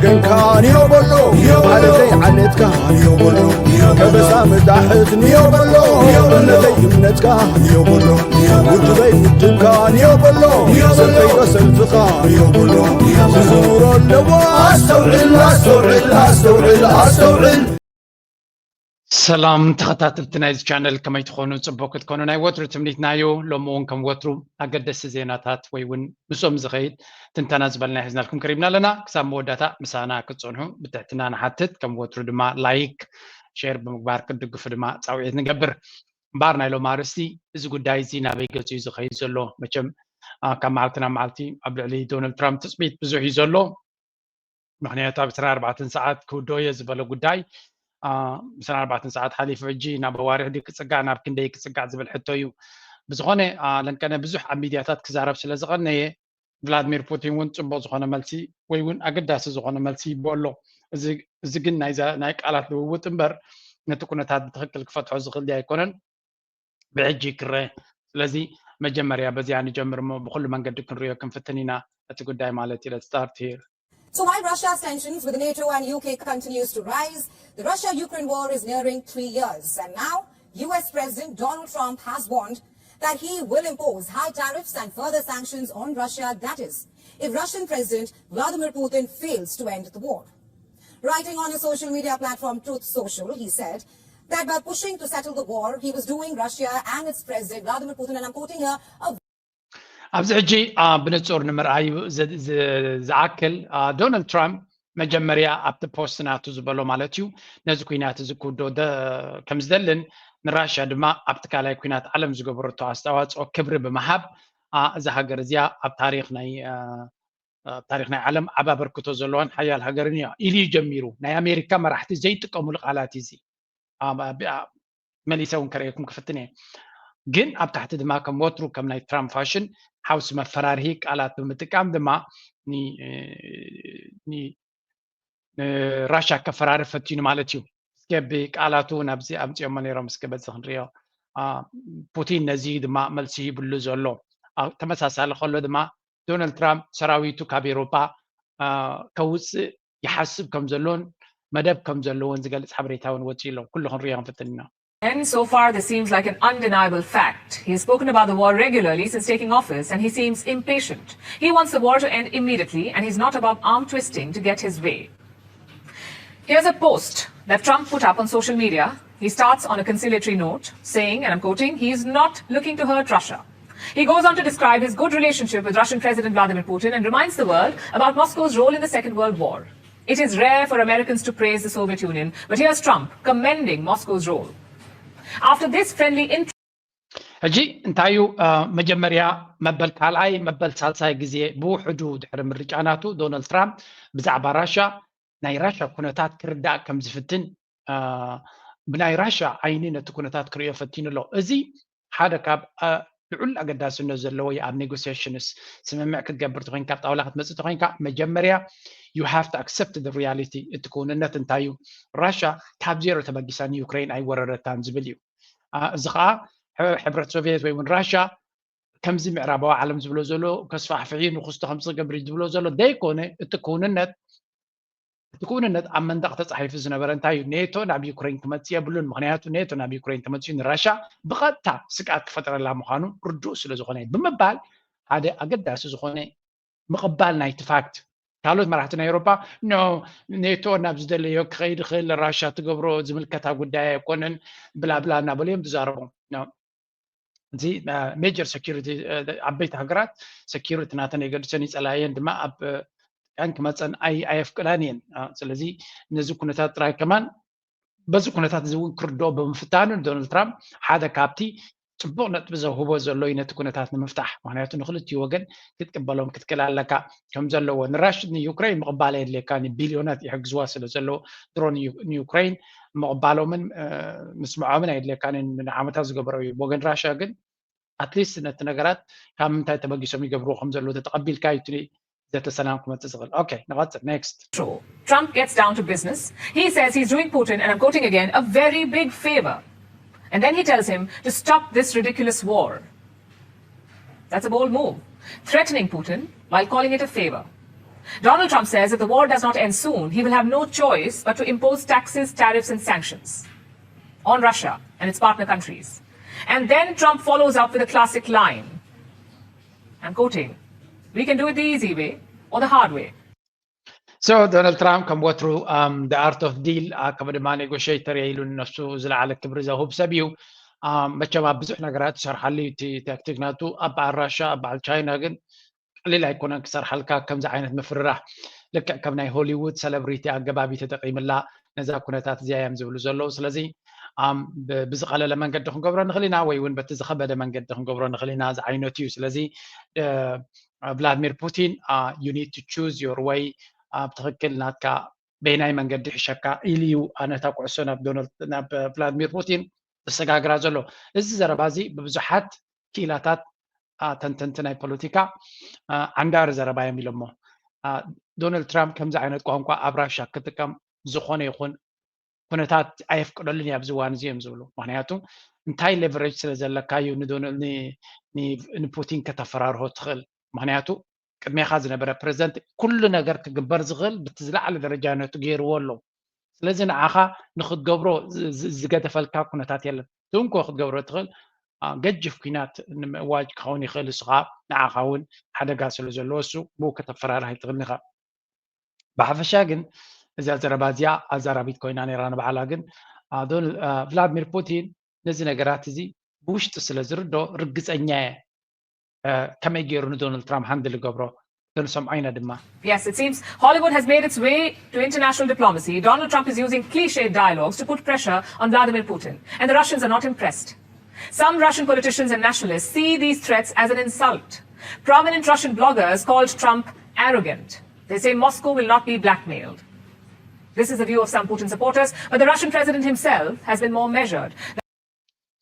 ወገንካ ንዮ በሎ፣ ዓለተይ ዓሌትካ ንዮ በሎ፣ ከበሳ መታሕት ንዮ በሎ፣ እምነተይ እምነትካ ንዮ በሎ፣ ውድበይ ውድብካ ንዮ በሎ፣ ሰልፈይ ሰልፍኻ ንዮ በሎ፣ ዝዝውሮ ኣለዎ። ኣስተውዕል ኣስተውዕል ኣስተውዕል ኣስተውዕል። ሰላም ተኸታተልቲ ናይዚ ቻነል፣ ከመይ ትኾኑ? ጽቡቕ ክትኮኑ ናይ ወትሩ ትምኒትና እዩ። ሎሚ እውን ከም ወትሩ ኣገደስቲ ዜናታት ወይ እውን ምስኦም ዝኸይድ ትንተና ዝበልና ሒዝናልኩም ቀሪብና ኣለና። ክሳብ መወዳእታ ምሳና ክትጸንሑ ብትሕትና ንሓትት። ከም ወትሩ ድማ ላይክ፣ ሼር ብምግባር ክትድግፉ ድማ ጻውዒት ንገብር። እምበኣር ናይ ሎም ኣርእስቲ፣ እዚ ጉዳይ እዚ ናበይ ገጹ እዩ ዝኸይድ ዘሎ? መቸም ካብ መዓልቲ ናብ መዓልቲ ኣብ ልዕሊ ዶናልድ ትራምፕ ትጽቢት ብዙሕ እዩ ዘሎ። ምክንያቱ ኣብ ዕስራን ኣርባዕተን ሰዓት ክውድኦ እየ ዝበሎ ጉዳይ ዕስራን ኣርባዕተን ሰዓት ሓሊፉ ሕጂ ናብ ኣዋርሕ ድዩ ክፅጋዕ ናብ ክንደይ ክፅጋዕ ዝብል ሕቶ እዩ። ብዝኾነ ለንቀነ ብዙሕ ኣብ ሚድያታት ክዛረብ ስለ ዝቐነየ ቭላድሚር ፑቲን እውን ፅቡቅ ዝኾነ መልሲ ወይ እውን ኣገዳሲ ዝኾነ መልሲ ይቦ ኣሎ። እዚ ግን ናይ ቃላት ልውውጥ እምበር ነቲ ኩነታት ብትክክል ክፈትሖ ዝኽእል ድዩ ኣይኮነን። ብሕጂ ክረአ። ስለዚ መጀመርያ በዚኣ ንጀምር እሞ ብኹሉ መንገዲ ክንሪኦ ክንፍትን ኢና እቲ ጉዳይ ማለት እዩ። Let's start here. So while Russia's tensions with NATO and U K continues to rise, the Russia-Ukraine war is nearing three years, and now U S President Donald Trump has warned that he will impose high tariffs and further sanctions on Russia, that is, if Russian President Vladimir Putin fails to end the war. Writing on his social media platform Truth Social, he said that by pushing to settle the war, he was doing Russia and its President Vladimir Putin, and I'm quoting here, a ኣብዚ ሕጂ ብንጹር ንምርኣዩ ዝኣክል፣ ዶናልድ ትራምፕ መጀመርያ ኣብቲ ፖስት ናቱ ዝበሎ ማለት እዩ፣ ነዚ ኩናት እዚ ክውዶ ከም ዝደልን ንራሽያ ድማ ኣብቲ ካልኣይ ኩናት ዓለም ዝገበረቶ ኣስተዋፅኦ ክብሪ ብምሃብ እዛ ሃገር እዚኣ ኣብ ታሪክ ናይ ኣብ ታሪክ ናይ ዓለም ዓቢ ኣበርክቶ ዘለዋን ሓያል ሃገርን እያ ኢሉ እዩ ጀሚሩ። ናይ ኣሜሪካ መራሕቲ ዘይጥቀሙሉ ቃላት እዩ እዚ። መሊሰ እውን ከርእየኩም ክፍትን እየ። ግን ኣብ ታሕቲ ድማ ከም ወትሩ ከም ናይ ትራምፕ ፋሽን ሓውሲ መፈራርሂ ቃላት ብምጥቃም ድማ ንራሻ ከፈራርህ ፈቲኑ ማለት እዩ። እስከ ብቃላቱ ናብዚ ኣምፅኦሞ ነይሮም እስከ በዚ ክንሪኦ። ፑቲን ነዚ ድማ መልሲ ይብሉ ዘሎ። ተመሳሳሊ ከሎ ድማ ዶናልድ ትራምፕ ሰራዊቱ ካብ ኤሮፓ ከውፅእ ይሓስብ ከም ዘሎን መደብ ከም ዘለዎን ዝገልፅ ሓበሬታ እውን ወፂኡ ኣሎ። ኩሉ ክንሪኦ ክንፍትን ኢና። And so far, this seems like an undeniable fact. He has spoken about the war regularly since taking office, and he seems impatient. He wants the war to end immediately, and he's not about arm twisting to get his way. Here's a post that Trump put up on social media. He starts on a conciliatory note, saying, and I'm quoting, he's not looking to hurt Russia. He goes on to describe his good relationship with Russian President Vladimir Putin and reminds the world about Moscow's role in the Second World War. It is rare for Americans to praise the Soviet Union, but here's Trump commending Moscow's role. After this friendly intro, ሕጂ እንታዩ መጀመርያ መበል ካልኣይ መበል ሳልሳይ ግዜ ብውሕዱ ድሕሪ ምርጫ ናቱ ዶናልድ ትራምፕ ብዛዕባ ራሻ ናይ ራሻ ኩነታት ክርዳእ ከም ዝፍትን ብናይ ራሻ ዓይኒ ነቲ ኩነታት ክርእዮ ፈቲኑ ኣሎ። እዚ ሓደ ካብ ልዑል ኣገዳስነት ዘለዎ እዩ። ኣብ ኔጎሲሽንስ ስምምዕ ክትገብር ተኮይንካ ኣብ ጣውላ ክትመፅእ ተኮይንካ መጀመርያ you have to accept the reality። እቲ ክውንነት እንታይ እዩ? ራሻ ካብ ዜሮ ተበጊሳ ንዩክሬን ኣይወረረታን ዝብል እዩ። እዚ ከዓ ሕብረት ሶቪየት ወይ እውን ራሻ ከምዚ ምዕራባዊ ዓለም ዝብሎ ዘሎ ከስፋሕፍሒ ንክስቶ ከምዚ ክገብር ዝብሎ ዘሎ ዘይኮነ እቲ ክውንነት እቲ ክውንነት ኣብ መንደቕ ተጻሒፉ ዝነበረ እንታይ እዩ? ኔቶ ናብ ዩክሬን ክመጽእ የብሉን። ምኽንያቱ ኔቶ ናብ ዩክሬን ተመጺኡ ንራሻ ብቐጥታ ስግኣት ክፈጥረላ ምዃኑ ርዱእ ስለ ዝኾነ እዩ ብምባል ሓደ ኣገዳሲ ዝኾነ ምቕባል ናይቲ ፋክት ካልኦት መራሕቲ ናይ ኤውሮጳ ኖ ኔቶ ናብ ዝደለዮ ክኸይድ ይኽእል ራሻ ትገብሮ ዝምልከታ ጉዳይ ኣይኮነን ብላብላ እናበሉ እዮም ዝዛረቡ። እዚ ሜጀር ሴኪሪቲ ዓበይቲ ሃገራት ሴኪሪቲ ናተን የገድሰን ይፀላየን ድማ ኣብ ቀን ክመፀን ኣየፍቅዳን እየን። ስለዚ ነዚ ኩነታት ጥራይ ከማን በዚ ኩነታት እዚ እውን ክርድኦ ብምፍታኑ ዶናልድ ትራምፕ ሓደ ካብቲ ፅቡቅ ነጥቢ ዘውህቦ ዘሎ እዩ ነቲ ኩነታት ንምፍታሕ። ምክንያቱ ንክልቲኡ ወገን ክትቅበሎም ክትክእል ኣለካ ከም ዘለዎ ንራሽ ንዩክሬን ምቕባል የድልየካን ቢልዮናት ይሕግዝዋ ስለ ዘለዎ ድሮ ንዩክሬን ምቕባሎምን ምስምዖምን ኣየድልየካን ንዓመታት ዝገበሮ እዩ። ብወገን ራሽያ ግን ኣትሊስት ነቲ ነገራት ካብ ምንታይ ተበጊሶም ይገብርዎ ከም ዘለዉ ተተቐቢልካ እዩ እቲ ዘተ ሰላም ክመፅእ ዝኽእል። ኦኬ ንቐፅል። ኔክስት። Trump gets down to business. He says he's doing Putin, and I'm quoting again, a very big favor. And then he tells him to stop this ridiculous war. That's a bold move, threatening Putin while calling it a favor. Donald Trump says if the war does not end soon, he will have no choice but to impose taxes, tariffs, and sanctions on Russia and its partner countries. And then Trump follows up with a classic line. I'm quoting, "We can do it the easy way or the hard way." So Donald Trump ከም ወትሩ um, the art of deal uh, ከም ድማ negotiator ኢሉ ንነፍሱ ዝለዓለ ክብሪ ዘውህብ ሰብ እዩ። Um, መቸም ኣብ ብዙሕ ነገራት ይሰርሓሉ እዩ እቲ ታክቲክ ናቱ። ኣብ በዓል ራሻ ኣብ በዓል ቻይና ግን ቀሊል ኣይኮነን ክሰርሓልካ ከምዚ ዓይነት ምፍርራሕ። ልክዕ ከም ናይ ሆሊውድ ሰለብሪቲ ኣገባብ እዩ ተጠቂምላ። ነዛ ኩነታት እዚኣ እዮም ዝብሉ ዘለዉ። ስለዚ um, ብ- ብዝቐለለ መንገዲ ክንገብሮ ንኽእል ኢና ወይ እውን በቲ ዝኸበደ መንገዲ ክንገብሮ ንኽእል ኢና ዝዓይነቱ እዩ። ስለዚ ቭላድሚር ፑቲን you need to choose your way፣ ኣብ ትኽክል ናትካ በይናይ መንገዲ ይሕሸካ ኢሉ እዩ ነታ ኩዕሶ ናብ ዶናልድ ናብ ቭላድሚር ፑቲን ዘሰጋግራ ዘሎ። እዚ ዘረባ እዚ ብብዙሓት ክኢላታት ተንተንቲ ናይ ፖለቲካ ዓንዳሪ ዘረባ እዮም ኢሎሞ። ዶናልድ ትራምፕ ከምዚ ዓይነት ቋንቋ ኣብ ራሻ ክጥቀም ዝኾነ ይኹን ኩነታት ኣየፍቅደሉን እዩ ኣብዚ እዋን እዚ እዮም ዝብሉ። ምክንያቱ እንታይ ሌቨሬጅ ስለ ዘለካ እዩ ንፑቲን ከተፈራርሆ ትኽእል? ምክንያቱ ቅድሜኻ ዝነበረ ፕሬዚደንት ኩሉ ነገር ክግበር ዝኽእል ብቲ ዝለዓለ ደረጃ ነቱ ገይርዎ ኣሎ። ስለዚ ንዓኻ ንክትገብሮ ዝገደፈልካ ኩነታት የለን። ትንኮ ክትገብሮ ትኽእል ገጅፍ ኩናት ንምእዋጅ ክኸውን ይኽእል። እሱ ከዓ ንዓኻ እውን ሓደጋ ስለ ዘለዎ እሱ ብኡ ከተፈራርህ ኣይትኽእልን ኢኻ። ብሓፈሻ ግን እዛ ዘረባ እዚኣ ኣዛራቢት ኮይና ነራ ንባዕላ። ግን ቭላድሚር ፑቲን ነዚ ነገራት እዚ ብውሽጢ ስለ ዝርዶ ርግፀኛ እየ ከመይ ገይሩ ንዶናልድ ትራምፕ ሃንድል ይገብሮ። ክንሰምዖ ኢና ድማ። Yes, it seems Hollywood has made its way to international diplomacy. Donald Trump is using cliched dialogues to put pressure on Vladimir Putin, and the Russians are not impressed. Some Russian politicians and nationalists see these threats as an insult. Prominent Russian bloggers called Trump arrogant. They say Moscow will not be blackmailed. This is the view of some Putin supporters, but the Russian president himself has been more measured.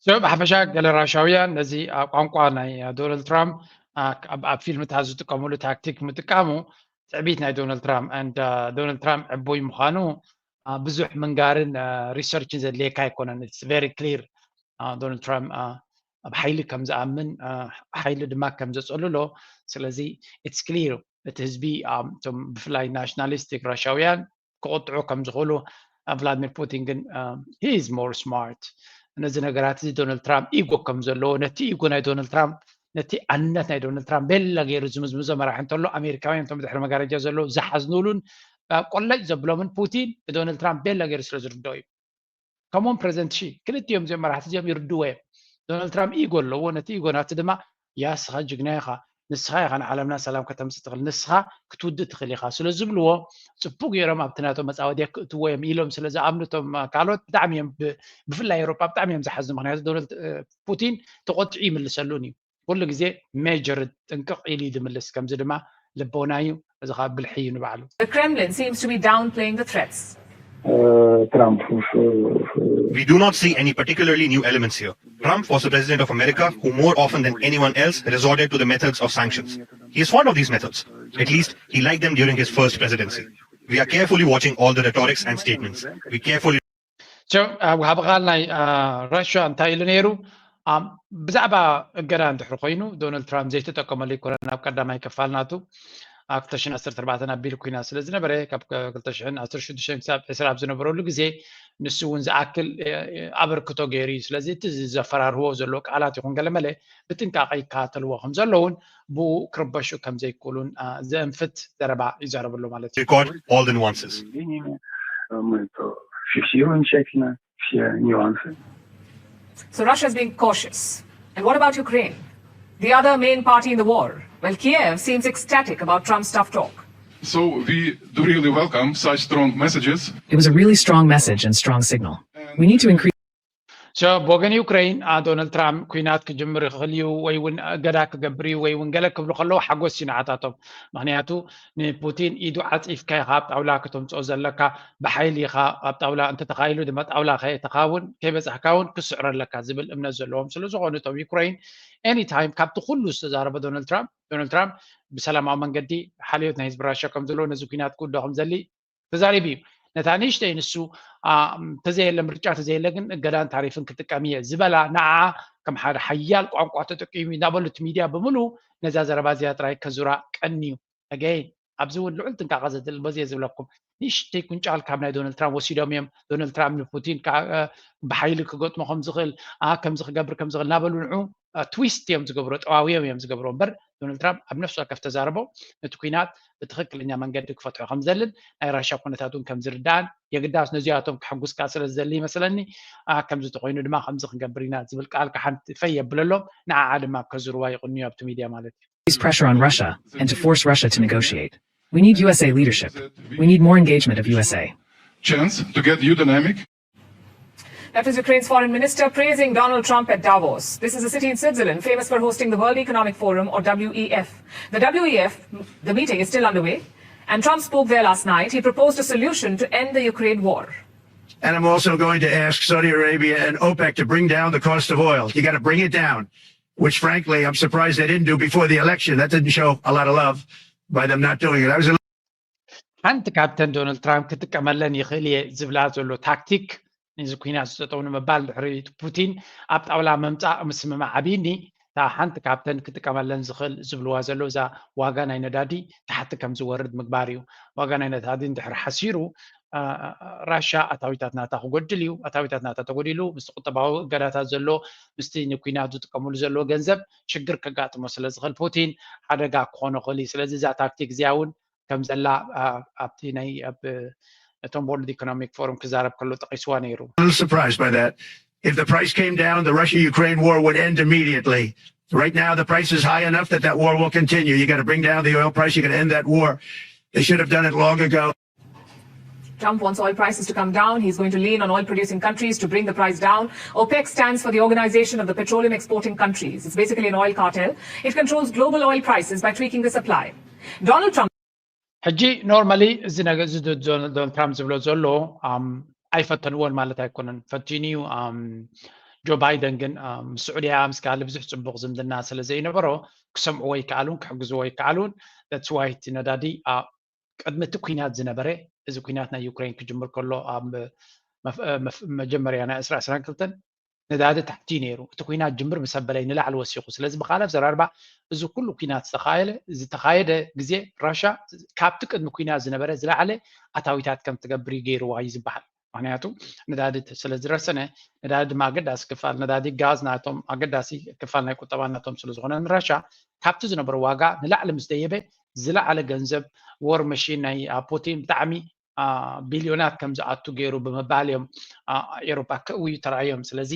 So ብሓፈሻ ገለ ራሻውያን ነዚ ቋንቋ ናይ ዶናልድ ትራምፕ ኣብ ፊልምታት ዝጥቀምሉ ታክቲክ ምጥቃሙ ትዕቢት ናይ ዶናልድ ትራምፕ and ዶናልድ ትራምፕ ዕቡይ ምዃኑ ብዙሕ ምንጋርን ሪሰርችን ዘድልየካ ኣይኮነን። It's very clear ዶናልድ ትራምፕ ኣብ ሓይሊ ከም ዝኣምን ሓይሊ ድማ ከም ዘፀልሎ። ስለዚ it's clear እቲ ህዝቢ እቶም ብፍላይ ናሽናሊስቲክ ራሻውያን ክቆጥዑ ከም ዝኽእሉ ቭላድሚር ፑቲን ግን he is more smart። ነዚ ነገራት እዚ ዶናልድ ትራምፕ ኢጎ ከም ዘለዎ ነቲ ኢጎ ናይ ዶናልድ ትራምፕ ነቲ ኣንነት ናይ ዶናልድ ትራምፕ ቤላ ገይሩ ዝምዝምዞ መራሒ እንተሎ ኣሜሪካውያን እቶም ድሕሪ መጋረጃ ዘለዉ ዝሓዝኑሉን ቆለጭ ዘብሎምን ፑቲን ንዶናልድ ትራምፕ ቤላ ገይሩ ስለ ዝርድኦ እዩ። ከምኡውን ፕሬዚደንት ሺ ክልቲኦም እዚኦም መራሕቲ እዚኦም ይርድዎ እዮም። ዶናልድ ትራምፕ ኢጎ ኣለዎ። ነቲ ኢጎ ናቲ ድማ ያስኻ ጅግና ኢኻ፣ ንስኻ ኢኻ ንዓለምና ሰላም ከተምፅእ ትኽእል፣ ንስኻ ክትውድእ ትኽእል ኢኻ ስለ ዝብልዎ ፅቡቅ ገይሮም ኣብቲ ናቶም መፃወድያ ክእትዎ እዮም ኢሎም ስለ ዝኣምኑ እቶም ካልኦት ብጣዕሚ እዮም ብፍላይ ኤውሮጳ ብጣዕሚ እዮም ዝሓዝኑ። ምክንያቱ ዶናልድ ፑቲን ተቆጢዑ ይምልሰሉን እዩ። ኩሉ ግዜ ሜጀር ጥንቅቕ ኢሉ እዩ ዝምልስ። ከምዚ ድማ ልቦና እዩ፣ እዚ ከዓ ብልሒ እዩ ንባዕሉ። The Kremlin seems to be downplaying the threats. Trump. We do not see any particularly new elements here. Trump was the president of America who, more often than anyone else, resorted to the methods of sanctions. He is fond of these methods. At least, he liked them during his first presidency. We are carefully watching all the rhetorics and statements. We carefully ወሃቢ ቃል ናይ ራሽያ እንታይ ኢሉ ነይሩ? ብዛዕባ እገዳ እንድሕር ኮይኑ ዶናልድ ትራምፕ ዘይተጠቀመሉ ኣይኮነን። ኣብ ቀዳማይ ክፋል ናቱ ኣብ ክልተ ሽሕን ዓሰርተ ኣርባዕተን ኣቢሉ ኩናት ስለ ዝነበረ ካብ ክልተ ሽሕን ዓሰርተ ሽዱሽተን ክሳብ ዕስራ ኣብ ዝነበረሉ ግዜ ንሱ እውን ዝኣክል ኣበርክቶ ገይሩ እዩ። ስለዚ እቲ ዘፈራርህዎ ዘሎ ቃላት ይኹን ገለመለ ብጥንቃቐ ይከታተልዎ ከም ዘለውን ብኡ ክርበሹ ከም ዘይክእሉን ዘእንፍት ዘረባ ይዛረቡ ኣሎ ማለት እዩ። Record all the nuances. Мы это фиксируем тщательно, все нюансы. So Russia is being cautious. And what about Ukraine, the other main party in the war? Well, Kiev seems ecstatic about Trump's tough talk. So we do really welcome such strong messages. It was a really strong message and strong signal. We need to increase ብወገን ዩክሬን ዶናልድ ትራምፕ ኩናት ክጅምር ይኽእል እዩ ወይ እውን እገዳ ክገብር እዩ ወይ እውን ገለ ክብሉ ከለዉ ሓጎስ እዩ ንዓታቶም። ምክንያቱ ንፑቲን ኢዱ ዓፂፍካ ኢኻ ኣብ ጣውላ ክተምፅኦ ዘለካ፣ ብሓይሊ ኢኻ ኣብ ጣውላ እንተተኻኢሉ ድማ ጣውላ ከየተኻውን ከይበፃሕካ እውን ክስዕሮ ኣለካ ዝብል እምነት ዘለዎም ስለ ዝኾኑ እቶም ዩክሬን ኤኒታይም ካብቲ ኩሉ ዝተዛረበ ዶናልድ ትራምፕ ዶናልድ ትራምፕ ብሰላማዊ መንገዲ ሓልዮት ናይ ህዝቢ ራሽያ ከም ዘለዎ ነዚ ኩናት ክውዶ ከም ዘሊ ተዛሪቡ እዩ። ነታ ንእሽተይ ንሱ ተዘየለ ምርጫ ተዘየለ ግን እገዳን ታሪፍን ክጥቀም እየ ዝበላ ንዓ ከም ሓደ ሓያል ቋንቋ ተጠቂሙ እናበሉ እቲ ሚድያ ብምሉ ነዛ ዘረባ እዚኣ ጥራይ ከዙራ ቀንዩ። Again ኣብዚ እውን ልዑል ጥንቃቐ ዘድሊ በዚ እየ ዝብለኩም። ንእሽተይ ቁንጫል ካብ ናይ ዶናልድ ትራምፕ ወሲዶም እዮም። ዶናልድ ትራምፕ ንፑቲን ከዓ ብሓይሊ ክገጥሞ ከም ዝኽእል፣ ኣ ከምዚ ክገብር ከም ዝኽእል እናበሉ ንዑ ትዊስት እዮም ዝገብሮ፣ ጠዋውዮም እዮም ዝገብሮ እምበር ዶናልድ ትራምፕ ኣብ ነፍሲ ወከፍ ተዛረቦ ነቲ ኩናት ብትኽክለኛ መንገዲ ክፈትሖ ከም ዘልን ናይ ራሻ ኩነታት እውን ከም ዝርዳእን የግዳስ ነዚኣቶም ከሐጉስካ ስለ ዝደሊ ይመስለኒ። ኣ ከምዚ ተኮይኑ ድማ ከምዚ ክንገብር ኢና ዝብል ቃል ክሓንቲ ፈይ የብለሎም፣ ንዓዓ ድማ ከዝርዋ ይቕንዩ ኣብቲ ሚድያ ማለት እዩ። Pressure on Russia and to force Russia to negotiate. We need U S A leadership. We need more engagement of U S A. Chance to get you dynamic. That was Ukraine's foreign minister praising Donald Trump at Davos. This is a city in Switzerland famous for hosting the World Economic Forum, or W E F. The W E F, the meeting is still underway, and Trump spoke there last night. He proposed a solution to end the Ukraine war. And I'm also going to ask Saudi Arabia and OPEC to bring down the cost of oil. You got to bring it down, which frankly, I'm surprised they didn't do before the election. That didn't show a lot of love by them not doing it. I was a ሓንቲ ካብተን ዶናልድ ትራምፕ ክጥቀመለን ይኽእል እየ ዝብላ ዘሎ ታክቲክ ነዚ ኩናት ዝጠጠው ንምባል ድሕሪ ፑቲን ኣብ ጣውላ ምምፃእ ምስምማዕ ኣብይኒ እታ ሓንቲ ካብተን ክጥቀመለን ዝኽእል ዝብልዋ ዘለዉ እዛ ዋጋ ናይ ነዳዲ ታሕቲ ከም ዝወርድ ምግባር እዩ። ዋጋ ናይ ነዳዲ እንድሕር ሓሲሩ ራሻ ኣታዊታት ናታ ክጎድል እዩ። ኣታዊታት ናታ ተጎዲሉ ምስቲ ቁጠባዊ እገዳታት ዘሎ ምስቲ ንኩናት ዝጥቀምሉ ዘለዎ ገንዘብ ሽግር ከጋጥሞ ስለ ዝኽእል ፑቲን ሓደጋ ክኾኖ ክእል እዩ። ስለዚ እዛ ታክቲክ እዚኣ እውን ከም ዘላ ኣብቲ ናይ ኣብ እቶም World Economic Forum ክዛረብ ከሎ ጠቂስዋ ነይሩ። I'm surprised by that. If the price came down, the Russia-Ukraine war would end immediately. Right now, the price is high enough that that war will continue. You got to bring down the oil price. You got to end that war. They should have done it long ago. Trump wants oil prices to come down. He's going to lean on oil producing countries to bring the price down. OPEC stands for the Organization of the Petroleum Exporting Countries. It's basically an oil cartel. It controls global oil prices by tweaking the supply. Donald Trump. ሕጂ normally እዚ ነገር እዚ ዶናልድ ትራምፕ ዝብሎ ዘሎ ኣይፈተንዎን ማለት ኣይኮነን፣ ፈቲኑ እዩ። ጆ ባይደን ግን ምስ ስዑድያ ምስ ካልእ ብዙሕ ፅቡቕ ዝምድና ስለ ዘይነበሮ ክሰምዕዎ ይከኣሉን ክሕግዝዎ ይከኣሉን። That's why እቲ ነዳዲ ቅድሚ እቲ ኩናት ዝነበረ፣ እዚ ኩናት ናይ ዩክሬን ክጅምር ከሎ ኣብ መጀመርያ ናይ ዕስራ ዕስራን ክልተን ነዳዲ ታሕቲ እዩ ነይሩ። እቲ ኩናት ጅምር ምስ ኣበለ እዩ ንላዕሊ ወሲኹ። ስለዚ ብኻልእ ኣዘራርባ እዚ ኩሉ ኩናት ዝተኻየለ ዝተኻየደ ግዜ ራሻ ካብቲ ቅድሚ ኩናት ዝነበረ ዝለዓለ ኣታዊታት ከም ትገብር እዩ ገይርዋ እዩ ዝበሃል። ምክንያቱ ነዳዲ ስለ ዝረሰነ፣ ነዳዲ ድማ ኣገዳሲ ክፋል፣ ነዳዲ ጋዝ ናቶም ኣገዳሲ ክፋል ናይ ቁጠባ ናቶም ስለ ዝኾነ ንራሻ ካብቲ ዝነበረ ዋጋ ንላዕሊ ምስ ደየበ ዝለዓለ ገንዘብ war machine ናይ ፑቲን ብጣዕሚ ቢልዮናት ከም ዝኣቱ ገይሩ ብምባል እዮም ኤሮፓ ክእውዩ ተራእዮም። ስለዚ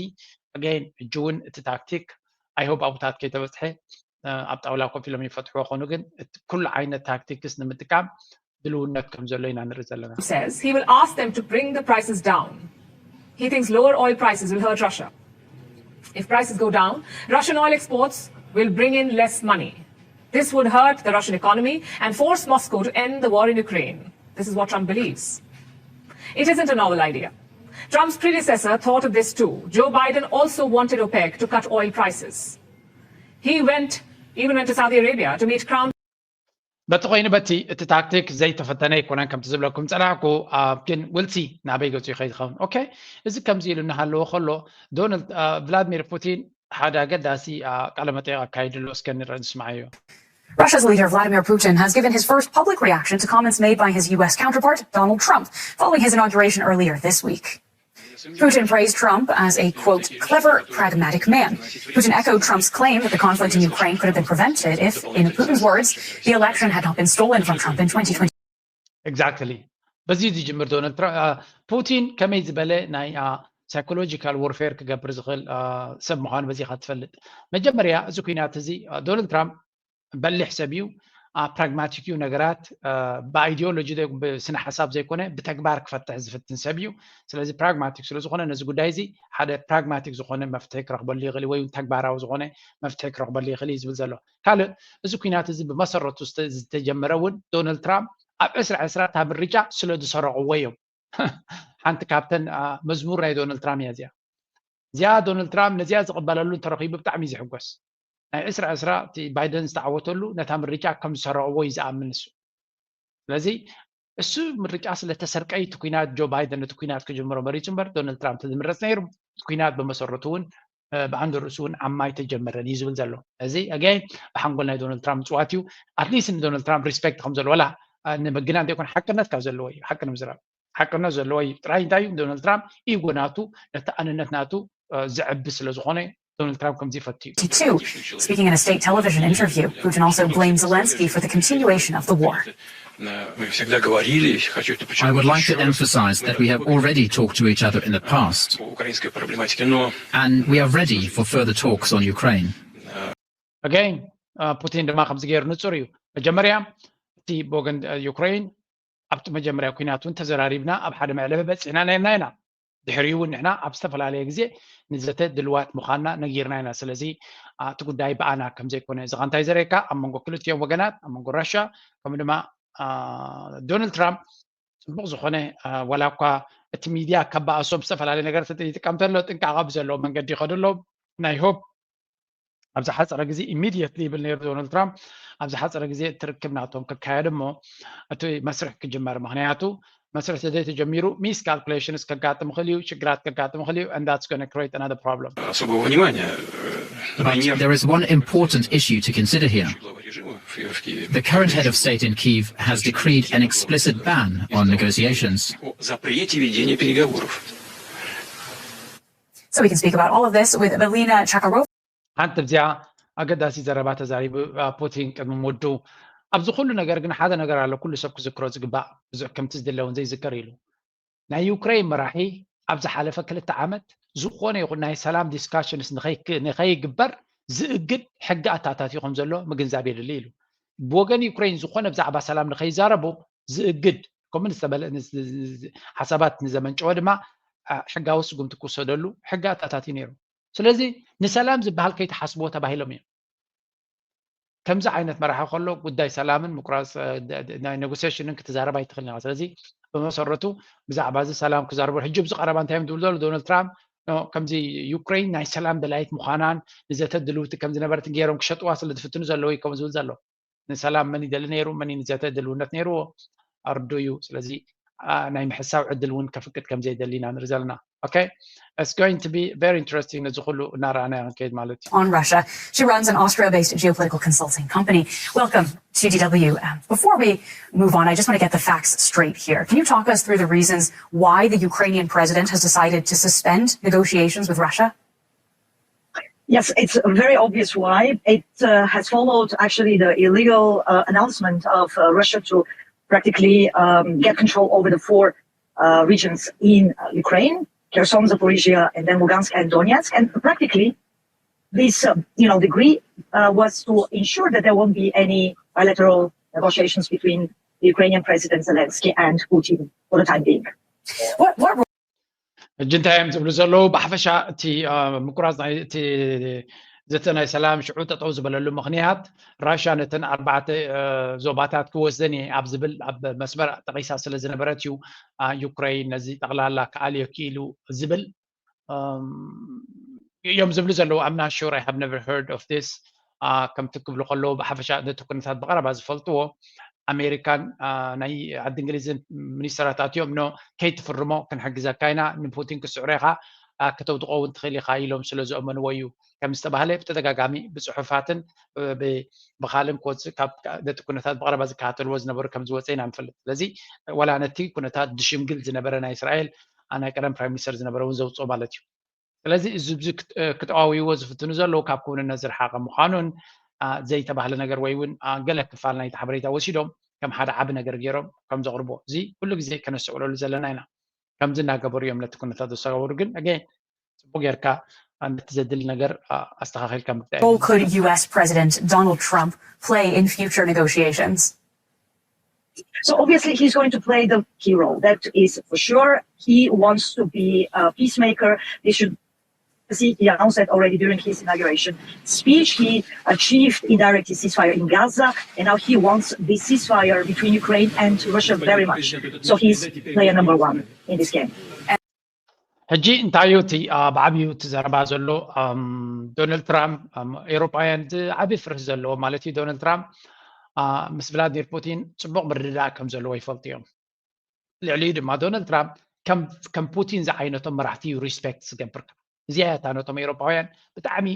again ሕጂ እውን እቲ ታክቲክ I hope ኣብታት ከይተበፅሐ ኣብ ጣውላ ኮፍ ኢሎም ይፈትሕዎ ኾኑ ግን ኩሉ ዓይነት ታክቲክስ ንምጥቃም ድልውነት ከም ዘሎ ኢና ንርኢ ዘለና። Says he will ask them to bring the prices down. He thinks lower oil prices will hurt Russia. If prices go down, Russian oil exports will bring in less money. This would hurt the Russian economy and force Moscow to end the war in Ukraine. This is what Trump believes. It isn't a novel idea. Trump's predecessor thought of this too. Joe Biden also wanted OPEC to cut oil prices. He went, even went to Saudi Arabia to meet Crown በቲ ኮይኑ በቲ እቲ ታክቲክ ዘይተፈተነ ኣይኮነን ከምቲ ዝብለኩም ፀናሕኩ። ግን ውልሲ ናበይ ገፁ ይኸይድ ይኸውን? ኦኬ፣ እዚ ከምዚ ኢሉ እናሃለዎ ከሎ ዶናልድ ቭላድሚር ፑቲን ሓደ ኣገዳሲ ቃለ መጠይቕ ኣካይድሉ እስከ ንረአ ንስማዓዮ። Russia's leader Vladimir Putin has given his first public reaction to comments made by his U S counterpart Donald Trump following his inauguration earlier this week. Putin praised Trump as a, quote, clever, pragmatic man. Putin echoed Trump's claim that the conflict in Ukraine could have been prevented if, in Putin's words, the election had not been stolen from Trump in twenty twenty. Exactly. በዚ ዝጅምር ዶናልድ ትራምፕ ፑቲን ከመይ ዝበለ ናይ ሳይኮሎጂካል ዎርፌር ክገብር ዝኽእል ሰብ ምዃኑ በዚኻ ትፈልጥ። መጀመርያ እዚ ኩናት እዚ ዶናልድ ትራምፕ በሊሕ ሰብ እዩ። ፕራግማቲክ እዩ። ነገራት ብኣይዲዮሎጂ ብስነ ሓሳብ ዘይኮነ ብተግባር ክፈትሕ ዝፍትን ሰብ እዩ። ስለዚ ፕራግማቲክ ስለዝኾነ ነዚ ጉዳይ እዚ ሓደ ፕራግማቲክ ዝኾነ መፍትሒ ክረኽበሉ ይኽእል ወይ ተግባራዊ ዝኾነ መፍትሒ ክረኽበሉ ይኽእል እዩ ዝብል ዘሎ። ካልእ እዚ ኩናት እዚ ብመሰረቱ ዝተጀመረ እውን ዶናልድ ትራምፕ ኣብ ዕስራ ዕስራ እታ ምርጫ ስለ ዝሰረቕዎ እዮም። ሓንቲ ካብተን መዝሙር ናይ ዶናልድ ትራምፕ እያ እዚኣ። እዚኣ ዶናልድ ትራምፕ ነዚኣ ዝቕበለሉ እንተረኺቡ ብጣዕሚ እዩ ዝሕጎስ። ናይ ዕስራ ዕስራ እቲ ባይደን ዝተዓወተሉ ነታ ምርጫ ከም ዝሰረቕዎ እዩ ዝኣምን እሱ። ስለዚ እሱ ምርጫ ስለተሰርቀ እዩ እቲ ኩናት ጆ ባይደን እቲ ኩናት ክጅምሮ መሪፁ እምበር ዶናልድ ትራምፕ ተዝምረፅ ነይሩ እቲ ኩናት ብመሰረቱ እውን ብዓንዲ ርእሱ እውን ዓማ ኣይተጀመረን እዩ ዝብል ዘሎ። እዚ ኣገይ ብሓንጎል ናይ ዶናልድ ትራምፕ ምፅዋት እዩ። ኣትሊስት ንዶናልድ ትራምፕ ሪስፔክት ከም ዘሎ ዋላ ንምግናን ዘይኮነ ሓቅነት ካብ ዘለዎ እዩ። ሓቂ ንምዝራብ ሓቅነት ዘለዎ እዩ። ጥራይ እንታይ እዩ ዶናልድ ትራምፕ ኢጎ ናቱ ነቲ ኣንነት ናቱ ዘዕቢ ስለ ዝኾነ ዶናልድ ትራምፕ ከምዚ ይፈቱ እዩ። Speaking in a state television interview, Putin also blamed Zelensky for the continuation of the war. I would like to emphasize that we have already talked to each other in the past, and we are ready for further talks on Ukraine. Again, ፑቲን ድማ ከምዚ ገይሩ ንጹር እዩ። መጀመርያ እቲ ብወገን ዩክሬን ኣብቲ መጀመርያ ኩናት እውን ተዘራሪብና ኣብ ሓደ መዕለቢ በፂሕና ነርና ኢና። ድሕሪኡ እውን ንሕና ኣብ ዝተፈላለየ ግዜ ንዘተ ድልዋት ምዃንና ነጊርና ኢና። ስለዚ እቲ ጉዳይ ብኣና ከም ዘይኮነ እዚ እንታይ ዘርእየካ ኣብ መንጎ ክልቲኦም ወገናት ኣብ መንጎ ራሻ ከምኡ ድማ ዶናልድ ትራምፕ ፅቡቅ ዝኾነ ዋላ እኳ እቲ ሚድያ ከባኣሶም ዝተፈላለየ ነገር ይጥቀም ተሎ ጥንቃቐ ብዘለዎ መንገዲ ይኸዱ ኣለዉ ናይ ሆፕ ኣብ ዝሓፀረ ግዜ ኢሚድየትሊ ይብል ነይሩ ዶናልድ ትራምፕ ኣብ ዝሓፀረ ግዜ እቲ ርክብ ናቶም ክካየድ እሞ እቲ መስርሕ ክጅመር ምክንያቱ መስርሕ ተዘይተጀሚሩ ሚስ ካልኩሌሽንስ ከጋጥም ይኽእል እዩ ሽግራት ከጋጥም ይኽእል እዩ and that's gonna create another problem особого внимания. But there is one important issue to consider here. The current head of state in Kyiv has decreed an explicit ban on negotiations. Запрете ведения переговоров. So we can speak about all of this with Elena Chakarova. ሓንቲ ኣብዚኣ ኣገዳሲ ዘረባ ተዛሪቡ ፑቲን ቅድሚ ምውዱ ኣብዚ ኩሉ ነገር ግን ሓደ ነገር ኣሎ ኩሉ ሰብ ክዝክሮ ዝግባእ ብዙሕ ከምቲ ዝድለ እውን ዘይዝከር ኢሉ ናይ ዩክሬን መራሒ ኣብ ዝሓለፈ ክልተ ዓመት ዝኾነ ይኹን ናይ ሰላም ዲስካሽንስ ንኸይግበር ዝእግድ ሕጊ ኣታታትዩ ከም ዘሎ ምግንዛብ የድሊ ኢሉ ብወገን ዩክሬን ዝኾነ ብዛዕባ ሰላም ንኸይዛረቡ ዝእግድ ከምኡ ዝተበለ ሓሳባት ንዘመንጨወ ድማ ሕጋዊ ስጉምቲ ክወሰደሉ ሕጊ ኣታታትዩ ነይሩ ስለዚ ንሰላም ዝበሃል ከይተሓስብዎ ተባሂሎም እዮም ከምዚ ዓይነት መራሒ ከሎ ጉዳይ ሰላምን ምቁራፅ ናይ ኔጎሲሽንን ክትዛረብ ኣይትኽእልን ኢኻ ስለዚ ብመሰረቱ ብዛዕባ እዚ ሰላም ክዛረቡ ሕጂ ብዚ ቀረባ እንታይ እዮም ዝብሉ ዘሎ ዶናልድ ትራምፕ ከምዚ ዩክሬን ናይ ሰላም ደላይት ምዃናን ንዘተ ድልውቲ ከም ዝነበረት ገይሮም ክሸጥዋ ስለ ዝፍትኑ ዘለዉ እዩ ከም ዝብል ዘሎ ንሰላም መን ይደሊ ነይሩ መን ንዘተ ድልውነት ነይርዎ ኣርዱ እዩ ስለዚ ናይ ምሕሳብ ዕድል እውን ከፍቅድ ከም ዘይደሊ ኢና ንርኢ ዘለና okay it's going to be very interesting ነዚ ኩሉ እናረኣና ክንከይድ ማለት እዩ On Russia. She runs an Austria based geopolitical consulting company. Welcome to D W. Um, before we move on, I just want to get the facts straight here. Can you talk us through the reasons why the Ukrainian president has decided to suspend negotiations with Russia? Yes, it's very obvious why. It uh, has followed actually the illegal uh, announcement of uh, Russia to practically um, get control over the four uh, regions in uh, Ukraine, Kherson, Zaporizhia, and then Lugansk and Donetsk. And practically, this uh, you know decree uh, was to ensure that there won't be any bilateral negotiations between the Ukrainian President Zelensky and Putin for the time being. What, what ሕጂ እንታይ እዮም ዝብሉ ዘለዉ ብሓፈሻ እቲ ምቁራፅ እቲ ዘተ ናይ ሰላም ሽዑ ጠጠው ዝበለሉ ምክንያት ራሽያ ነተን ኣርባዕተ ዞባታት ክወስደን እየ ኣብ ዝብል ኣብ መስመር ጠቂሳ ስለ ዝነበረት እዩ ዩክሬን ነዚ ጠቅላላ ክኣልዮ ክኢሉ ዝብል እዮም ዝብሉ ዘለዉ I'm not sure I have never heard of this ከምቲ ክብሉ ከለዉ ብሓፈሻ ነቲ ኩነታት ብቀረባ ዝፈልጥዎ ኣሜሪካን ናይ ዓዲ እንግሊዝን ሚኒስተራት ኣትዮም ኖ ከይትፍርሞ ክንሕግዘካ ኢና ንፑቲን ክስዕሮ ኢኻ ከተውድቆ እውን ትኽእል ኢኻ ኢሎም ስለ ዝእመንዎ እዩ ከም ዝተባህለ ብተደጋጋሚ ብፅሑፋትን ብካልን ክወፅእ ካብ ነቲ ኩነታት ብቀረባ ዝከታተልዎ ዝነበሩ ከም ዝወፀ ኢና ንፈልጥ ስለዚ ዋላ ነቲ ኩነታት ድሽምግል ዝነበረ ናይ እስራኤል ናይ ቀደም ፕራይም ሚኒስተር ዝነበረ እውን ዘውፅኦ ማለት እዩ ስለዚ እዚ ክትኣውይዎ ዝፍትኑ ዘለዉ ካብ ክውንነት ዝረሓቐ ምዃኑን ዘይተባህለ ነገር ወይ እውን ገለ ክፋል ናይቲ ሓበሬታ ወሲዶም ከም ሓደ ዓቢ ነገር ገይሮም ከም ዘቕርቦ እዚ ኩሉ ግዜ ከነስተውዕለሉ ዘለና ኢና ከምዚ እናገበሩ እዮም ነቲ ኩነታት ዘሰጋወሩ ግን ኣገ ፅቡቅ ጌርካ ነቲ ዘድሊ ነገር ኣስተኻኺልካ ምግዳይ Role could U S President Donald Trump play in future negotiations? So obviously he's going to play the key role. That is for sure. He wants to be a peacemaker. He should see he announced that already during his inauguration speech. He achieved indirect ceasefire in Gaza, and now he wants the ceasefire between Ukraine and Russia very much. So he's player number one in this game. ሕጂ እንታይ እዩ እቲ ብዓብዩ እቲ ዘረባ ዘሎ ዶናልድ ትራምፕ ኤሮጳውያን ዝዓቢ ፍርህ ዘለዎ ማለት እዩ ዶናልድ ትራምፕ ምስ ቭላድሚር ፑቲን ፅቡቅ ምርድዳእ ከም ዘለዎ ይፈልጡ እዮም ልዕሊኡ ድማ ዶናልድ ትራምፕ ከም ፑቲን ዝዓይነቶም መራሕቲ እዩ ሪስፔክት ዝገብር እዚኣ እያ እታ ነቶም ኤሮጳውያን ብጣዕሚ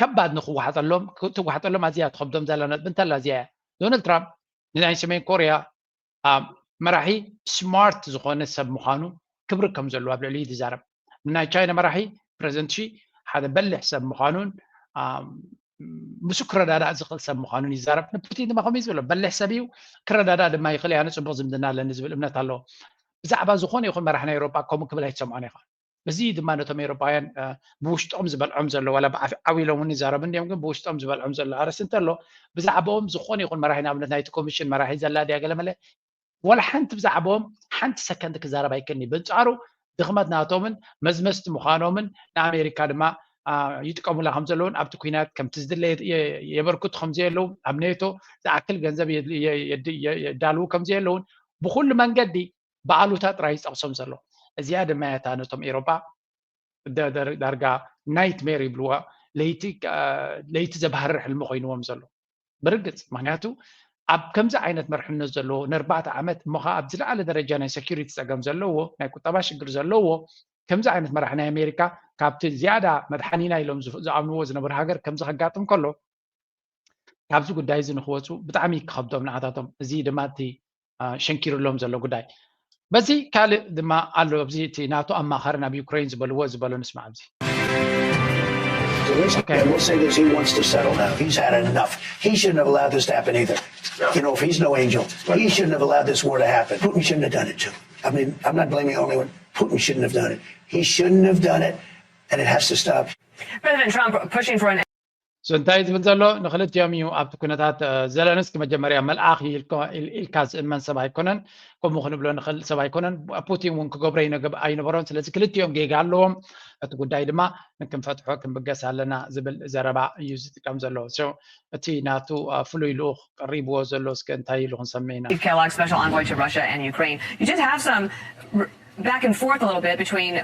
ከባድ ንክዋሓጠሎም ክትዋሓጠሎም ኣዝያ ትኸብዶም ዘላ ነጥቢ እንተላ እዚኣ እያ ዶናልድ ትራምፕ ናይ ሰሜን ኮርያ መራሒ ስማርት ዝኾነ ሰብ ምዃኑ ክብሪ ከም ዘለዎ ኣብ ልዕሊ ይዛረብ። ናይ ቻይና መራሒ ፕረዚደንት ሺ ሓደ በልሕ ሰብ ምዃኑን ምስ ክረዳዳእ ዝኽእል ሰብ ምዃኑን ይዛረብ። ንፑቲን ድማ ከምኡ ዝብሎ በልሕ ሰብ እዩ፣ ክረዳዳእ ድማ ይኽእል፣ ኣነ ፅቡቅ ዝምድና ኣለኒ ዝብል እምነት ኣለዎ። ብዛዕባ ዝኾነ ይኹን መራሕ ናይ ኤውሮጳ ከምኡ ክብል ኣይትሰምዖን ኢኻ። እዚ ድማ ነቶም ኤውሮጳውያን ብውሽጦም ዝበልዖም ዘሎ ዋላ ዓው ኢሎም እውን ይዛረቡ እንዲዮም፣ ግን ብውሽጦም ዝበልዖም ዘሎ ኣርእስቲ እንተሎ ብዛዕባኦም ዝኾነ ይኹን መራሒ ንኣብነት ናይቲ ኮሚሽን መራሒ ዘላ ድያ ገለመለ ዋላ ሓንቲ ብዛዕባኦም ሓንቲ ሰከንድ ክዛረብ ኣይክእልን እዩ። በንጻሩ ድኽመት ናቶምን መዝመዝቲ ምዃኖምን ንኣሜሪካ ድማ ይጥቀሙላ ከም ዘለውን ኣብቲ ኩናት ከምቲ ዝድለ የበርክቱ ከም ዘየለውን ኣብ ኔቶ ዝኣክል ገንዘብ የዳልዉ ከም ዘየለውን ብኩሉ መንገዲ ብኣሉታ ጥራይ ዝጠቕሶም ዘሎ። እዚኣ ድማ እያ እታ ነቶም ኤሮጳ ዳርጋ ናይትሜር ይብልዋ ለይቲ ዘባህርር ሕልሚ ኮይንዎም ዘሎ። ብርግጽ ምክንያቱ ኣብ ከምዚ ዓይነት መርሕነት ዘለዎ ንኣርባዕተ ዓመት እሞ ከዓ ኣብ ዝለዓለ ደረጃ ናይ ሰኪሪቲ ፀገም ዘለዎ ናይ ቁጠባ ሽግር ዘለዎ ከምዚ ዓይነት መራሕ ናይ ኣሜሪካ ካብቲ ዝያዳ መድሓኒና ኢሎም ዝኣምንዎ ዝነበሩ ሃገር ከምዚ ከጋጥም ከሎ ካብዚ ጉዳይ እዚ ንክወፁ ብጣዕሚ ክኸብዶም ንዓታቶም። እዚ ድማ እቲ ሸንኪሩሎም ዘሎ ጉዳይ። በዚ ካልእ ድማ ኣሎ ኣብዚ እቲ ናቶ ኣማኻሪ ናብ ዩክሬን ዝበልዎ ዝበሎ ንስማዕ ኣብዚ። Zelensky, I will say this, he wants to settle now. He's had enough. He shouldn't have allowed this to happen either. You know, if he's no angel, he shouldn't have allowed this war to happen. Putin shouldn't have done it too. I mean, I'm not blaming the only one. Putin shouldn't have done it. He shouldn't have done it, and it has to stop. President Trump pushing for an So እንታይ ዝብል ዘሎ ንክልቲኦም እዩ ኣብቲ ኩነታት ዘለንስኪ መጀመርያ መልኣኽ ኢልካ ዝእመን ሰብ ኣይኮነን። ከምኡ ክንብሎ ንኽእል ሰብ ኣይኮነን። ፑቲን እውን ክገብሮ ኣይነበሮን። ስለዚ ክልቲኦም ጌጋ ኣለዎም። እቲ ጉዳይ ድማ ንክንፈትሖ ክንብገስ ኣለና ዝብል ዘረባ እዩ ዝጥቀም ዘሎ። እቲ ናቱ ፍሉይ ልኡኽ ቀሪብዎ ዘሎ እስከ እንታይ ኢሉ ክንሰምዕ ኢና። Steve Kellogg, special envoy to Russia and Ukraine. You did have some back and forth a little bit between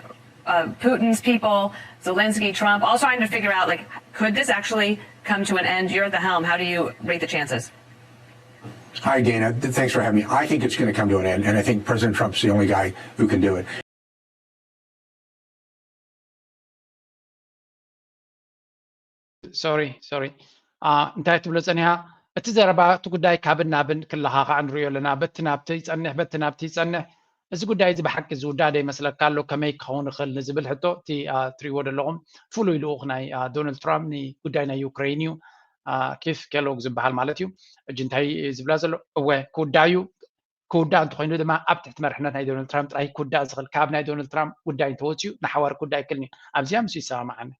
uh, Putin's people, Zelensky, Trump, all trying to figure out like, could this actually come to an end? You're at the helm. How do you rate the chances? Hi, Dana. Thanks for having me. I think it's going to come to an end, and I think President Trump's the only guy who can do it. Sorry, sorry. እንታይ ትብሎ ጸኒሓ? እቲ ዘረባ እቲ ጉዳይ ካብን ናብን ክለኻኻዕ ንሪኦ ኣለና። በቲ ናብቲ ይጸንሕ፣ በቲ ናብቲ ይጸንሕ። እዚ ጉዳይ እዚ ብሓቂ ዝውዳእ ዶ ይመስለካ ኣሎ? ከመይ ክኸውን ይኽእል ንዝብል ሕቶ እቲ ትሪእዎ ዘለኹም ፍሉይ ልኡኽ ናይ ዶናልድ ትራምፕ ንጉዳይ ናይ ዩክሬን እዩ። ኪፍ ኬሎግ ዝበሃል ማለት እዩ። ሕጂ እንታይ ዝብላ ዘሎ? እወ ክውዳእ እዩ። ክውዳእ እንተኾይኑ ድማ ኣብ ትሕቲ መርሕነት ናይ ዶናልድ ትራምፕ ጥራይ ክውዳእ ዝኽእል ካብ ናይ ዶናልድ ትራምፕ ጉዳይ እንተወፅዩ ንሓዋር ክውዳእ ኣይክእልን እዩ። ኣብዚኣ ምስ ይሰማማዓኒ።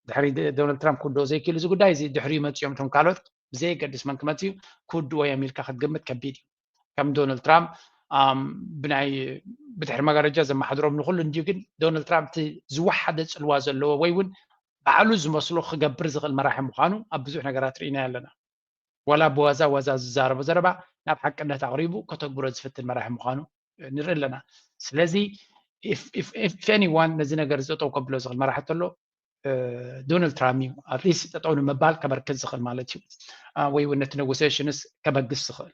ድሕሪ ዶናልድ ትራምፕ ክውድኦ ዘይክእል እዚ ጉዳይ እዚ ድሕሪኡ መፅዮም እቶም ካልኦት ብዘየገድስ መን ክመፅዩ ክውድዎ እዮም ኢልካ ክትግምት ከቢድ እዩ። ከም ዶናልድ ትራምፕ ብናይ ብድሕሪ መጋረጃ ዘመሓድሮም ንኩሉ እንድዩ። ግን ዶናልድ ትራምፕ እቲ ዝወሓደ ፅልዋ ዘለዎ ወይ እውን ባዕሉ ዝመስሎ ክገብር ዝኽእል መራሒ ምዃኑ ኣብ ብዙሕ ነገራት ርኢናዮ ኣለና። ዋላ ብዋዛ ዋዛ ዝዛረቦ ዘረባ ናብ ሓቅነት ኣቕሪቡ ከተግብሮ ዝፍትን መራሒ ምዃኑ ንርኢ ኣለና። ስለዚ if anyone ነዚ ነገር እዚ ጠጠው ከብሎ ዝኽእል መራሒ ተሎ ዶናልድ ትራምፕ እዩ። ኣትሊስት ጠጠው ንምባል ከበርክት ዝኽእል ማለት እዩ፣ ወይ እውን ነቲ ኔጎሲዬሽንስ ከበግስ ዝኽእል።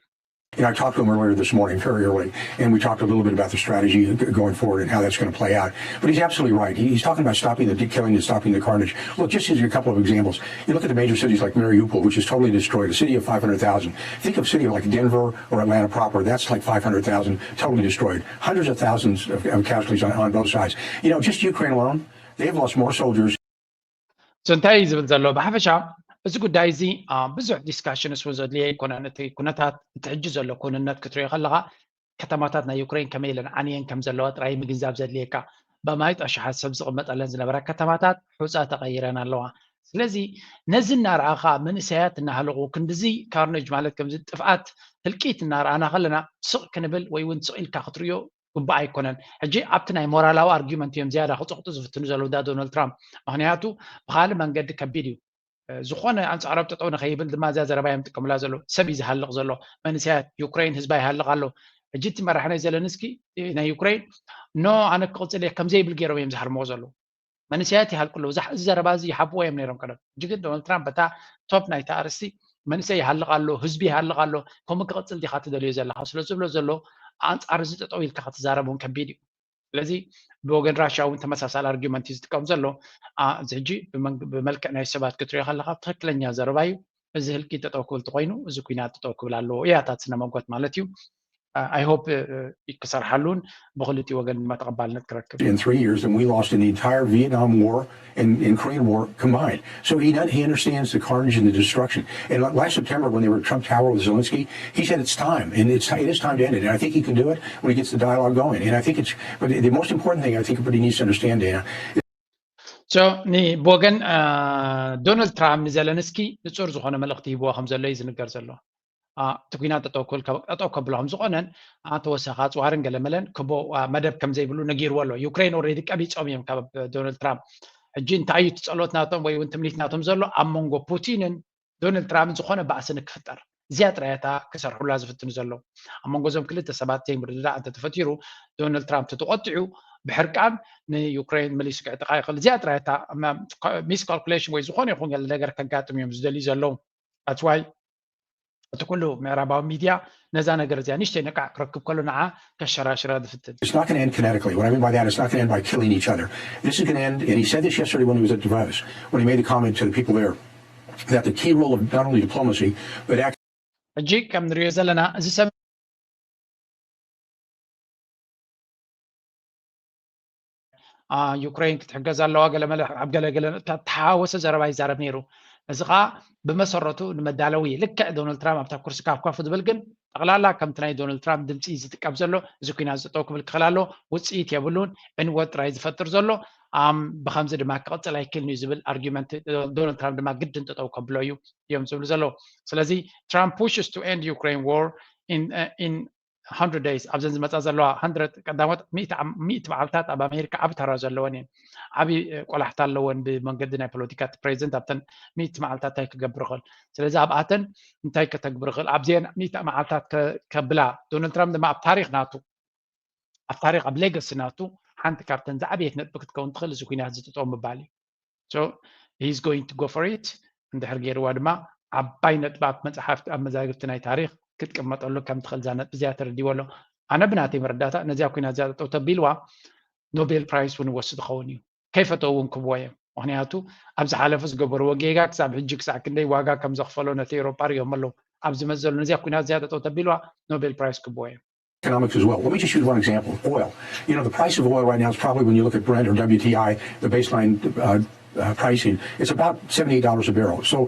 You know, I talked to him earlier this morning, very early, and we talked a little bit about the strategy going forward and how that's going to play out. But he's absolutely right. He's talking about stopping the killing and stopping the carnage. Look, just as a couple of examples, you look at the major cities like Mariupol, which is totally destroyed, a city of five hundred thousand. Think of a city like Denver or Atlanta proper. That's like five hundred thousand, totally destroyed. Hundreds of thousands of, of casualties on, on both sides. You know, just Ukraine alone, they've lost more soldiers. So እንታይ እዩ ዝብል ዘሎ? ብሓፈሻ እዚ ጉዳይ እዚ ብዙሕ ዲስካሽንስ እውን ዘድልዮ ኣይኮነን። እቲ ኩነታት እቲ ሕጂ ዘሎ ኩንነት ክትሪኦ ከለኻ ከተማታት ናይ ዩክሬን ከመይ ኢለን ዓንየን ከም ዘለዋ ጥራይ ምግንዛብ ዘድልየካ። ብማይጦ ኣሽሓት ሰብ ዝቕመጠለን ዝነበራ ከተማታት ሑፃ ተቐይረን ኣለዋ። ስለዚ ነዚ እናረኣኻ መንእሰያት እናሃለቑ ክንድዚ ካርነጅ ማለት ከምዚ ጥፍኣት ህልቂት እናረኣና ከለና ስቕ ክንብል ወይ እውን ስቕ ኢልካ ክትሪኦ ግቡእ ኣይኮነን። ሕጂ ኣብቲ ናይ ሞራላዊ ኣርጊመንት እዮም ዝያዳ ክፀቕጡ ዝፍትኑ ዘለዉ እንዳ ዶናልድ ትራምፕ። ምክንያቱ ብካልእ መንገዲ ከቢድ እዩ። ዝኾነ ኣንፃሮም ጠጠው ንኸይብል ድማ እዛ ዘረባ እዮም ዝጥቀሙላ ዘለዉ። ሰብ እዩ ዝሃልቕ ዘሎ። መንእሰያት ዩክሬን ህዝባ ይሃልቕ ኣሎ። ሕጂ እቲ መራሒ ናይ ዘለንስኪ ናይ ዩክሬን ኖ ኣነ ክቕፅል እየ ከምዘይብል ገይሮም እዮም ዝሃርምዎ ዘለዉ። መንእሰያት ይሃልቁ ኣለዉ። እዚ ዘረባ እዚ ይሓብዎ እዮም ነይሮም ቀደም። ሕጂ ግን ዶናልድ ትራምፕ በታ ቶፕ ናይታ ኣርእስቲ መንእሰይ ይሃልቕ ኣሎ፣ ህዝቢ ይሃልቕ ኣሎ፣ ከምኡ ክቕፅል ዲኻ ትደልዮ ዘለኻ ስለ ዝብሎ ዘሎ ኣንፃር እዚ ጠጠው ኢልካ ክትዛረብ እውን ከቢድ እዩ። ስለዚ ብወገን ራሽያ እውን ተመሳሳሊ ኣርጊመንት እዩ ዝጥቀም ዘሎ። እዚ ሕጂ ብመልክዕ ናይ ሰባት ክትሪኦ ከለካ ትክክለኛ ዘረባ እዩ። እዚ ህልቂት ጠጠው ክብል ተኮይኑ እዚ ኩናት ጠጠው ክብል ኣለዎ እያ እታ ስነ መጎት ማለት እዩ። I hope ክሰርሓሉን ብክልቲኡ ወገን ድማ ተቐባልነት ክረክብ። In three years, and we lost in the entire Vietnam War and, and Korean War combined. So he does, he understands the carnage and the destruction. And last September, when they were at Trump Tower with Zelensky, he said it's time, and it's it is time to end it. And I think he can do it when he gets the dialogue going. And I think it's, but the most important thing I think everybody needs to understand, Dana, so ብወገን ዶናልድ ትራምፕ ንዘለንስኪ ንጹር ዝኾነ መልእኽቲ ሂብዎ ከም ዘሎ እዩ ዝንገር ዘሎ። እቲ ኩናት ጠጠው ከብሎ ከም ዝኾነን ተወሳኺ ኣፅዋርን ገለመለን ክቦ መደብ ከም ዘይብሉ ነጊርዎ ኣሎ። ዩክሬን ኦልሬዲ ቀቢፆም እዮም ካብ ዶናልድ ትራምፕ። ሕጂ እንታይ እዩ እቲ ፀሎት ናቶም ወይ እውን ትምኒት ናቶም ዘሎ ኣብ መንጎ ፑቲንን ዶናልድ ትራምፕን ዝኾነ ባእሲ ንክፍጠር እዚኣ ጥራይ እታ ክሰርሑላ ዝፍትኑ ዘለዉ። ኣብ መንጎ እዞም ክልተ ሰባት ዘይምርድዳእ እንተተፈጢሩ ዶናልድ ትራምፕ ተተቆጢዑ ብሕርቃን ንዩክሬን መሊሱ ክዕጥቃ ይኽእል። እዚኣ ጥራይ እታ ሚስካልኩሌሽን ወይ ዝኾነ ይኹን ገለ ነገር ከጋጥም እዮም ዝደልዩ ዘለዉ። ኣትዋይ እቲ ኩሉ ምዕራባዊ ሚድያ ነዛ ነገር እዚኣ ንሽተይ ነቃዕ ክረክብ ከሎ ንዓ ከሸራሽራ ዝፍትን። It's not going to end kinetically. What I mean by that, it's not going to end by killing each other. This is going to end, and he said this yesterday when he was at Davos, when he made the comment to the people there, that the key role of not only diplomacy, but actually ሕጂ ከም ንሪኦ ዘለና እዚ ሰብ ዩክሬን ክትሕገዝ ኣለዋ ገለመለ ኣብ ገለገለ ተሓወሰ ዘረባ ይዛረብ ነይሩ። እዚ ከዓ ብመሰረቱ ንመዳለዊ ልክዕ ዶናልድ ትራምፕ ኣብታ ኩርሲ ካፍ ካፍ ዝብል ግን ጠቕላላ ከምቲ ናይ ዶናልድ ትራምፕ ድምፂ ዝጥቀም ዘሎ እዚ ኩናት ዝጠው ክብል ክኽእል ኣሎ። ውፅኢት የብሉን። ዕንወት ጥራይ ዝፈጥር ዘሎ ብከምዚ ድማ ክቕፅል ኣይክልን እዩ ዝብል ኣርጊመንት ዶናልድ ትራምፕ ድማ ግድን ጠጠው ከብሎ እዩ እዮም ዝብሉ ዘለዉ። ስለዚ Trump pushes to end Ukraine war in in hundred days ኣብዘን ዝመፃ ዘለዋ hundred ቀዳሞት ሚእቲ መዓልታት ኣብ ኣሜሪካ ዓብ ተራ ዘለወን እየን። ዓብ ቆላሕታ ኣለወን ብመንገዲ ናይ ፖለቲካ ፕሬዚደንት ኣብተን ሚእቲ መዓልታት እንታይ ክገብር ይኽእል። ስለዚ ኣብኣተን እንታይ ከተግብር ይኽእል ኣብዚአን ሚእቲ መዓልታት ከብላ ዶናልድ ትራምፕ ድማ ኣብ ታሪክ ናቱ ኣብ ታሪክ ኣብ ሌገሲ ናቱ ሓንቲ ካብተን ዝዓበየት ነጥቢ ክትከውን ትኽእል እዚ ኩናት ዝጥጠው ምባል እዩ። So he's going to go for it። እንድሕር ገይርዋ ድማ ዓባይ ነጥቢ ኣብ መፅሓፍቲ ኣብ መዛግብቲ ናይ ታሪክ ክትቅመጠሉ ከም ትኽእል እዛ ነጥቢ እዚኣ ተረዲዎ ኣሎ። ኣነ ብናተይ መረዳእታ ነዚኣ ኩናት እዚኣ ጠጠው ተቢልዋ ኖቤል ፕራይስ እውን ይወስድ ክኸውን እዩ። ከይፈተው እውን ክብዎ እዮም። ምክንያቱ ኣብ ዝሓለፉ ዝገበርዎ ጌጋ ክሳብ ሕጂ ክሳዕ ክንደይ ዋጋ ከም ዘኽፈሎ ነቲ ኤውሮጳ ሪኦም ኣለዉ። ኣብ ዝመዘሉ ነዚኣ ኩናት እዚኣ ጠጠው ተቢልዋ ኖቤል ፕራይስ ክብዎ እዮም። economics as well. Let me just use one example, oil. You know, the price of oil right now is probably, when you look at Brent or W T I, the baseline uh, uh, pricing, it's about seventy-eight dollars a barrel. So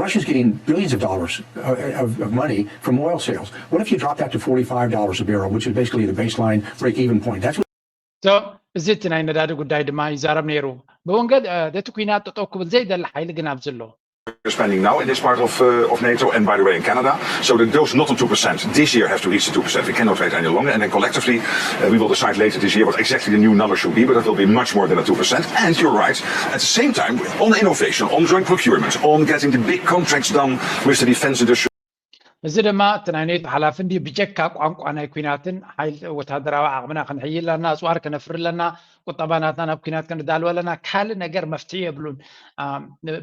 Russia's getting billions of dollars uh, of, of money from oil sales. What if you drop that to forty-five dollars a barrel, which is basically the baseline break-even point? That's what So እዚ እቲ ናይ ነዳዲ ጉዳይ ድማ ይዛረብ ነይሩ። ብወንገድ እቲ ኩናት ጠጠው ክብል ዘይደሊ ሓይሊ ግን ኣብዚ ኣሎ። Spending now in this part of, uh, of NATO and, by the way, in Canada. So the, those not on two percent this year have to reach the two percent. We cannot wait any longer. And then collectively, uh, we will decide later this year what exactly the new number should be, but it will be much more than a two percent. And you're right, at the same time, on innovation, on joint procurement, on getting the big contracts done with the defense industry. እዚ ድማ እቲ ናይ ኔቶ ሓላፊ እንዲ ብጀካ ቋንቋ ናይ ኩናትን ሓይል ወታደራዊ ዓቕምና ክንሕይል ኣለና፣ ኣፅዋር ከነፍሪ ኣለና፣ ቁጠባ ናትና ናብ ኩናት ከነዳልወ ኣለና፣ ካልእ ነገር መፍትሒ የብሉን።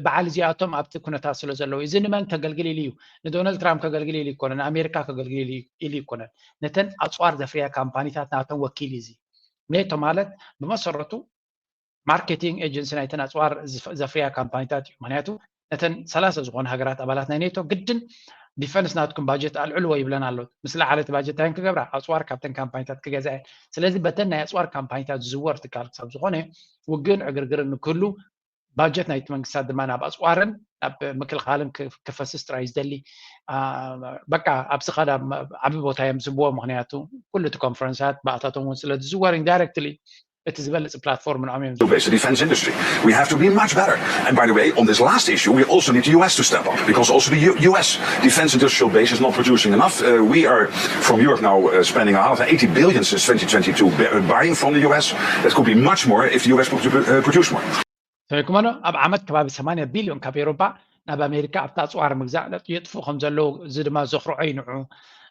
በዓል እዚኣቶም ኣብቲ ኩነታት ስለ ዘለዉ እዚ ንመን ከገልግል ኢሉ እዩ? ንዶናልድ ትራምፕ ከገልግል ኢሉ ይኮነን፣ ንኣሜሪካ ከገልግል ኢሉ ይኮነን። ነተን ኣፅዋር ዘፍርያ ካምፓኒታት ናተን ወኪል እዩ። እዚ ኔቶ ማለት ብመሰረቱ ማርኬቲንግ ኤጀንሲ ናይተን ኣፅዋር ዘፍርያ ካምፓኒታት እዩ። ምክንያቱ ነተን ሰላሳ ዝኾኑ ሃገራት ኣባላት ናይ ኔቶ ግድን ዲፈንስ ናትኩም ባጀት ኣልዕልዎ ይብለን ኣሎ። ምስ ለዓለ እቲ ባጀት እንታይ ክገብራ? ኣፅዋር ካብተን ካምፓኒታት ክገዝኣ እየን። ስለዚ በተን ናይ ኣፅዋር ካምፓኒታት ዝዝወር ትካል ክሳብ ዝኾነ ውግእን ዕግርግርን ንክህሉ ባጀት ናይቲ መንግስታት ድማ ናብ ኣፅዋርን ናብ ምክልኻልን ክፈስስ ጥራይ ዝደሊ በቃ ኣብዚ ኸዳ ዓቢ ቦታ እዮም ዝብዎ። ምክንያቱ ኩሉ እቲ ኮንፈረንሳት ብኣታቶም እውን ስለ ዝዝወር ኢንዳይረክትሊ እቲ ዝበለፀ ፕላትፎርም ንዖም እዮም። Base, the defense industry. We have to be much better. And by the way, on this last issue, we also need the U S to step up because also the U- U S defense industrial base is not producing enough. Uh, we are from Europe now uh, spending one hundred eighty billion since twenty twenty-two bu- uh, buying from the U S. That could be much more if the U S produ- uh, produce more. ሰሚዕኩሞ ዶ? ኣብ ዓመት ከባቢ ሰማንያ ቢልዮን ካብ ኤውሮጳ ናብ ኣሜሪካ ኣብታ ኣፅዋር ምግዛእ ለጥ- የጥፍኡ ከም ዘለዉ እዚ ድማ ዘኽርዖ እዩ ንዑ።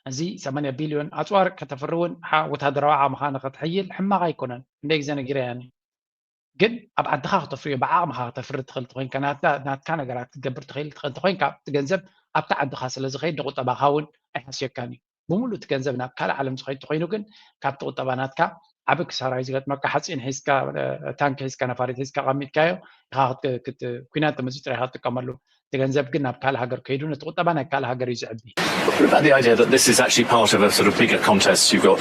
እዚ ሰማንያ ቢልዮን ኣፅዋር ከተፍሪ እውን ሓ- ወታደራዊ ዓቕምኻ ንኸትሕይል ሕማቕ ኣይኮነን። ክንደይ ግዜ ነጊረያን እዩ። ግን ኣብ ዓድኻ ክተፍርዮ ብዓቕምኻ ክተፍሪ ትኽእል ተኮይንካ ናትካ ናትካ ነገራት ክትገብር ትኽእል ትኽእል ተኮይንካ እቲ ገንዘብ ኣብቲ ዓድኻ ስለ ዝኸይድ ንቁጠባኻ እውን ኣይሃስየካን እዩ። ብምሉእ እቲ ገንዘብ ናብ ካልእ ዓለም ዝኸይድ ተኾይኑ ግን ካብቲ ቁጠባ ናትካ ዓቢ ክሳራ እዩ ዝገጥመካ። ሓፂን ሒዝካ ታንክ ሒዝካ ነፋሪት ሒዝካ ቀሚጥካዮ ኢኻ ኩናት ተመፅዩ ጥራይ ኢኻ ትጥቀመሉ። እቲ ገንዘብ ግን ናብ ካልእ ሃገር ከይዱ ነቲ ቁጠባ ናይ ካልእ ሃገር እዩ ዝዕቢ። What about the idea that this is actually part of a sort of bigger contest? You've got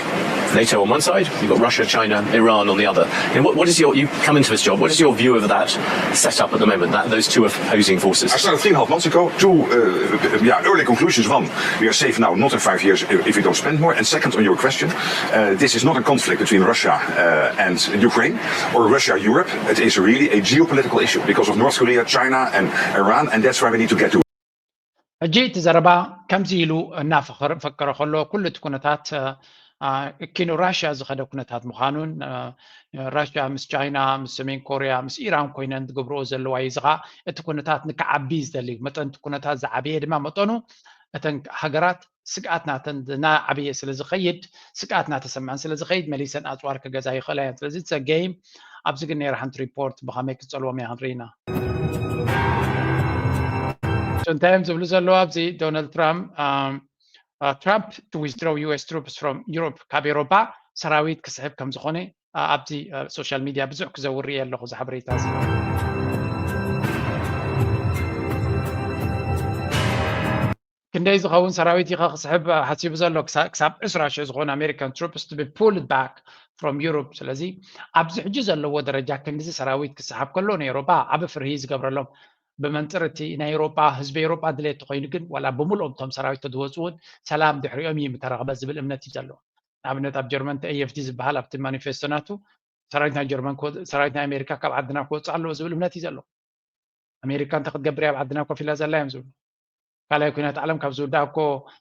NATO on one side, you've got Russia, China, Iran on the other. And what, what is your, you come into this job, what is your view of that setup at the moment, that those two opposing forces? I started three and a half months ago. Two uh, yeah, early conclusions. One, we are safe now, not in five years if we don't spend more. And second, on your question, uh, this is not a conflict between Russia uh, and Ukraine or Russia Europe. It is really a geopolitical issue because of North Korea, China, and Iran, and that's where we need to get to. ሕጂ እቲ ዘረባ ከምዚ ኢሉ እናፈከረ ከሎ ኩሉ እቲ ኩነታት ኪኑ ራሽያ ዝኸደ ኩነታት ምዃኑን ራሽያ ምስ ቻይና ምስ ሰሜን ኮርያ ምስ ኢራን ኮይነን ዝገብርኦ ዘለዋ እዩ። እዚ ከዓ እቲ ኩነታት ንክዓቢ ዝደሊ መጠን እቲ ኩነታት ዝዓበየ ድማ መጠኑ እተን ሃገራት ስግኣት ናተን እናዓበየ ስለ ዝኸይድ ስግኣት እናተሰምዐን ስለ ዝኸይድ መሊሰን ኣፅዋር ክገዛ ይኽእላ እየን። ስለዚ it's a game። ኣብዚ ግን ነይራ ሓንቲ ሪፖርት ብኸመይ ክፀልዎም እያ ክንርኢ ኢና። እንታይ እዮም ዝብሉ ዘለዉ ኣብዚ ዶናልድ ትራምፕ ትራምፕ to withdraw U S troops from Europe ካብ ኤሮፓ ሰራዊት ክስሕብ ከም ዝኾነ ኣብዚ ሶሻል ሚድያ ብዙሕ ክዘውር እየ ኣለኹ እዚ ሓበሬታ እዚ። ክንደይ ዝኸውን ሰራዊት ኢኻ ክስሕብ ሓሲቡ ዘሎ? ክሳብ ዕስራ ሽሕ ዝኾኑ American troops to be pulled back from Europe። ስለዚ ኣብዚ ሕጂ ዘለዎ ደረጃ ክንድዚ ሰራዊት ክስሓብ ከሎ ንኤሮፓ ዓቢ ፍርሂ ዝገብረሎም ብመንፅር እቲ ናይ ኤሮፓ ህዝቢ ኤሮፓ ድሌት ተኮይኑ ግን ዋላ ብምልኦም እቶም ሰራዊት ተዝወፁ እውን ሰላም ድሕሪኦም እዩ ምተረኽበ ዝብል እምነት እዩ ዘለዎ። ንኣብነት ኣብ ጀርመን እቲ A F D ዝበሃል ኣብቲ ማኒፌስቶ ናቱ ሰራዊት ናይ ጀርመን ሰራዊት ናይ ኣሜሪካ ካብ ዓድና ክወፅእ ኣለዎ ዝብል እምነት እዩ ዘሎ። ኣሜሪካ እንታይ ክትገብር እያ ኣብ ዓድና ኮፍ ኢላ ዘላ እዮም ዝብሉ። ካልኣይ ኩናት ዓለም ካብ ዝውዳእ እኮ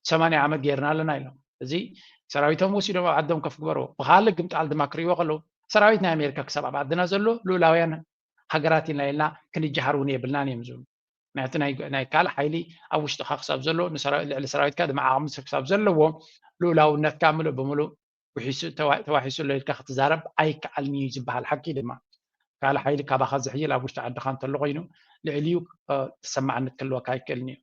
ሰማንያ ዓመት ገይርና ኣለና ኢሎም። እዚ ሰራዊቶም ወሲዶም ኣብ ዓዶም ከፍ ግበርዎ። ብካልእ ግምጣል ድማ ክርእይዎ ከለዉ ሰራዊት ናይ ኣሜሪካ ክሳብ ኣብ ዓድና ዘሎ ልኡላውያን ሃገራት ኢና ኢልና ክንጀሃር እውን የብልናን እዮም ዝብሉ። ምክንያቱ ናይ ካልእ ሓይሊ ኣብ ውሽጥካ ክሳብ ዘሎ ልዕሊ ሰራዊትካ ድማ ዓቕሚ ክሳብ ዘለዎ ልኡላውነትካ ምሉእ ብምሉእ ውሒሱ ተዋሒሱ ኣሎ ኢልካ ክትዛረብ ኣይከኣልን እዩ ዝበሃል ሓቂ ድማ ካልእ ሓይሊ ካባኻ ዝሕይል ኣብ ውሽጢ ዓድኻ እንተሎ ኮይኑ ልዕሊኡ ተሰማዕነት ክህልወካ ኣይክእልን እዩ።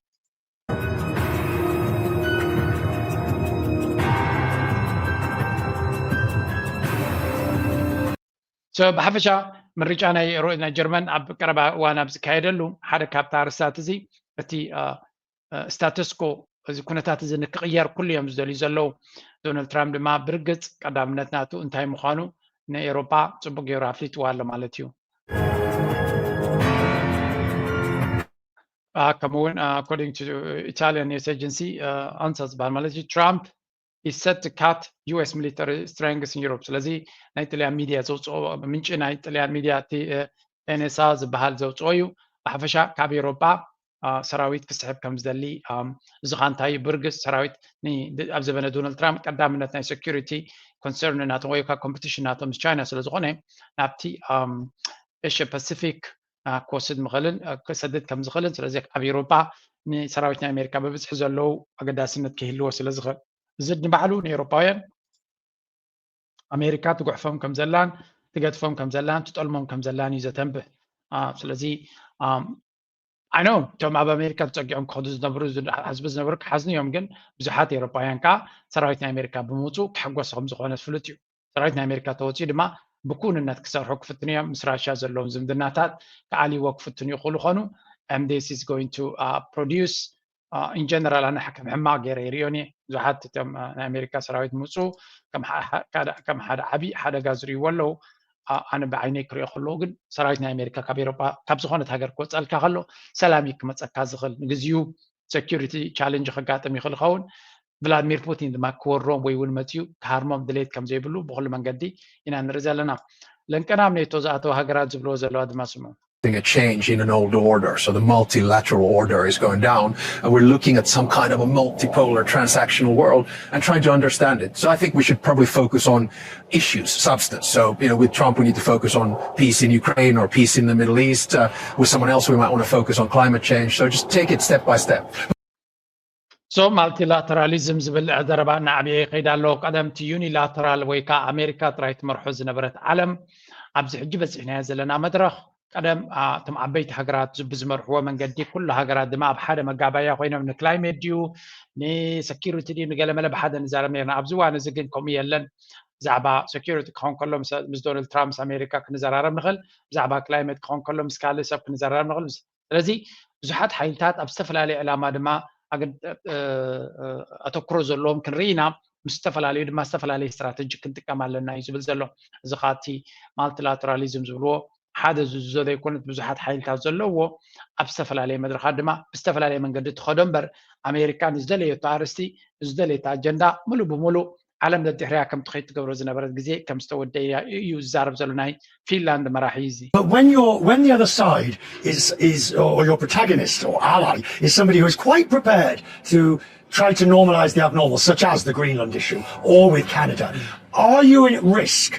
ብሓፈሻ ምርጫ ናይ ጀርመን ኣብ ቀረባ እዋን ኣብ ዝካየደሉ ሓደ ካብቲ ኣርስታት እዚ እቲ ስታተስኮ እዚ ኩነታት እዚ ንክቕየር ኩሉ እዮም ዝደልዩ ዘለዉ። ዶናልድ ትራምፕ ድማ ብርግፅ ቀዳምነት ናቱ እንታይ ምዃኑ ንኤሮፓ ፅቡቅ ገይሩ ኣፍሊጥዋ ኣሎ ማለት እዩ። ከምኡውን according to Italian news agency ኣንሳ ዝበሃል ማለት እዩ ትራምፕ is set to cut U S military strength in Europe። ስለዚ ናይ ጥልያን ሚድያ ዘውፅኦ ምንጪ ናይ ጥልያን ሚድያ እቲ ኤንኤስኣ ዝበሃል ዘውፅኦ እዩ። ብሓፈሻ ካብ ኤሮፓ ሰራዊት ክስሕብ ከም ዝደሊ እዚ ካ እንታይ ብርግፅ ሰራዊት ኣብ ዘበነ ዶናልድ ትራምፕ ቀዳምነት ናይ security concern ናቶም ወይ ኮምፒቲሽን ናቶም ምስ ቻይና ስለ ዝኾነ ናብቲ ኤሽያ ፓሲፊክ ክወስድ ምኽእልን ክሰድድ ከም ዝኽእልን ስለዚ ኣብ ኤሮፓ ንሰራዊት ናይ ኣሜሪካ ብብዝሒ ዘለዉ ኣገዳስነት ክህልዎ ስለ ዝኽእል እዚ ንባዕሉ ንኤሮፓውያን ኣሜሪካ ትጉሕፎም ከም ዘላን ትገድፎም ከም ዘላን ትጠልሞም ከም ዘላን እዩ ዘተንብህ። ስለዚ I know እቶም ኣብ ኣሜሪካ ተፀጊዖም ክኸዱ ዝነብሩ ዝሓስቡ ዝነበሩ ክሓዝኑ እዮም፣ ግን ብዙሓት ኤሮፓውያን ከዓ ሰራዊት ናይ ኣሜሪካ ብምውፁ ክሕጎሱ ከም ዝኾነ ፍሉጥ እዩ። ሰራዊት ናይ ኣሜሪካ ተወፂኡ ድማ ብኩንነት ክሰርሑ ክፍትኑ እዮም። ምስ ራሽያ ዘለዎም ዝምድናታት ክኣልይዎ ክፍትኑ ይኽእሉ ኾኑ and this is going to produce in general ኣነ ከም ሕማቕ ገይረ ይሪኦን እየ። ብዙሓት እቶም ናይ ኣሜሪካ ሰራዊት ምፁ ከም ሓደ ዓብዪ ሓደጋ ዝርእይዎ ኣለዉ። ኣነ ብዓይነይ ክሪኦ ከለዉ ግን ሰራዊት ናይ ኣሜሪካ ካብ ኤሮጳ ካብ ዝኾነት ሃገር ክወፀልካ ከሎ ሰላም እዩ ክመፀካ ዝኽእል። ንግዚኡ security challenge ከጋጥም ይኽእል ይኸውን። ቭላድሚር ፑቲን ድማ ክወሮም ወይ እውን መፅዩ ክሃርሞም ድሌት ከም ዘይብሉ ብኩሉ መንገዲ ኢና ንርኢ ዘለና። ለንቀናብ ኔቶ ዝኣተዋ ሃገራት ዝብልዎ ዘለዋ ድማ ስምዑ። A change in an old order. So the multilateral order is going down, and we're looking at some kind of a multipolar transactional world and trying to understand it. So I think we should probably focus on issues, substance. So, you know, with Trump, we need to focus on peace in Ukraine or peace in the Middle East. Uh, with someone else, we might want to focus on climate change. So just take it step by step. So multilateralism ዝብል ዘረባ እናዓበየ ይኸይድ ኣሎ። ቀደም እቲ ዩኒላተራል ወይ ከዓ ኣሜሪካ ጥራይ ትመርሖ ዝነበረት ዓለም ኣብዚ ሕጂ በፂሕናዮ ዘለና መድረኽ ቀደም እቶም ዓበይቲ ሃገራት ብዝመርሕዎ መንገዲ ኩሉ ሃገራት ድማ ኣብ ሓደ መጋባያ ኮይኖም ንክላይሜት ድዩ ንሰኪሪቲ ድዩ ንገለመለ ብሓደ ንዛረብ ነርና። ኣብዚ እዋን እዚ ግን ከምኡ የለን። ብዛዕባ ሰኪሪቲ ክኸውን ከሎ ምስ ዶናልድ ትራምፕ ምስ ኣሜሪካ ክንዘራረብ ንኽእል፣ ብዛዕባ ክላይሜት ክኸውን ከሎ ምስ ካልእ ሰብ ክንዘራረብ ንኽእል። ስለዚ ብዙሓት ሓይልታት ኣብ ዝተፈላለየ ዕላማ ድማ ኣተኩሮ ዘለዎም ክንርኢ ኢና። ምስ ዝተፈላለዩ ድማ ዝተፈላለየ ስትራተጂ ክንጥቀም ኣለና እዩ ዝብል ዘሎ። እዚ ከኣ እቲ ማልቲላተራሊዝም ዝብልዎ ሓደ ዝዝዞ ዘይኮነት ብዙሓት ሓይልታት ዘለዎ ኣብ ዝተፈላለየ መድረኻት ድማ ብዝተፈላለየ መንገዲ ትኸዶ እምበር ኣሜሪካ ንዝደለየቶ ኣርእስቲ ንዝደለየቶ ኣጀንዳ ሙሉእ ብሙሉእ ዓለም ደድሕርያ ከም ትኸይድ ትገብሮ ዝነበረት ግዜ ከም ዝተወደያ እዩ ዝዛረብ ዘሎ ናይ ፊንላንድ መራሒ እዚ። But when you're when the other side is is or your protagonist or ally is somebody who is quite prepared to try to normalize the abnormal, such as the Greenland issue or with Canada, are you at risk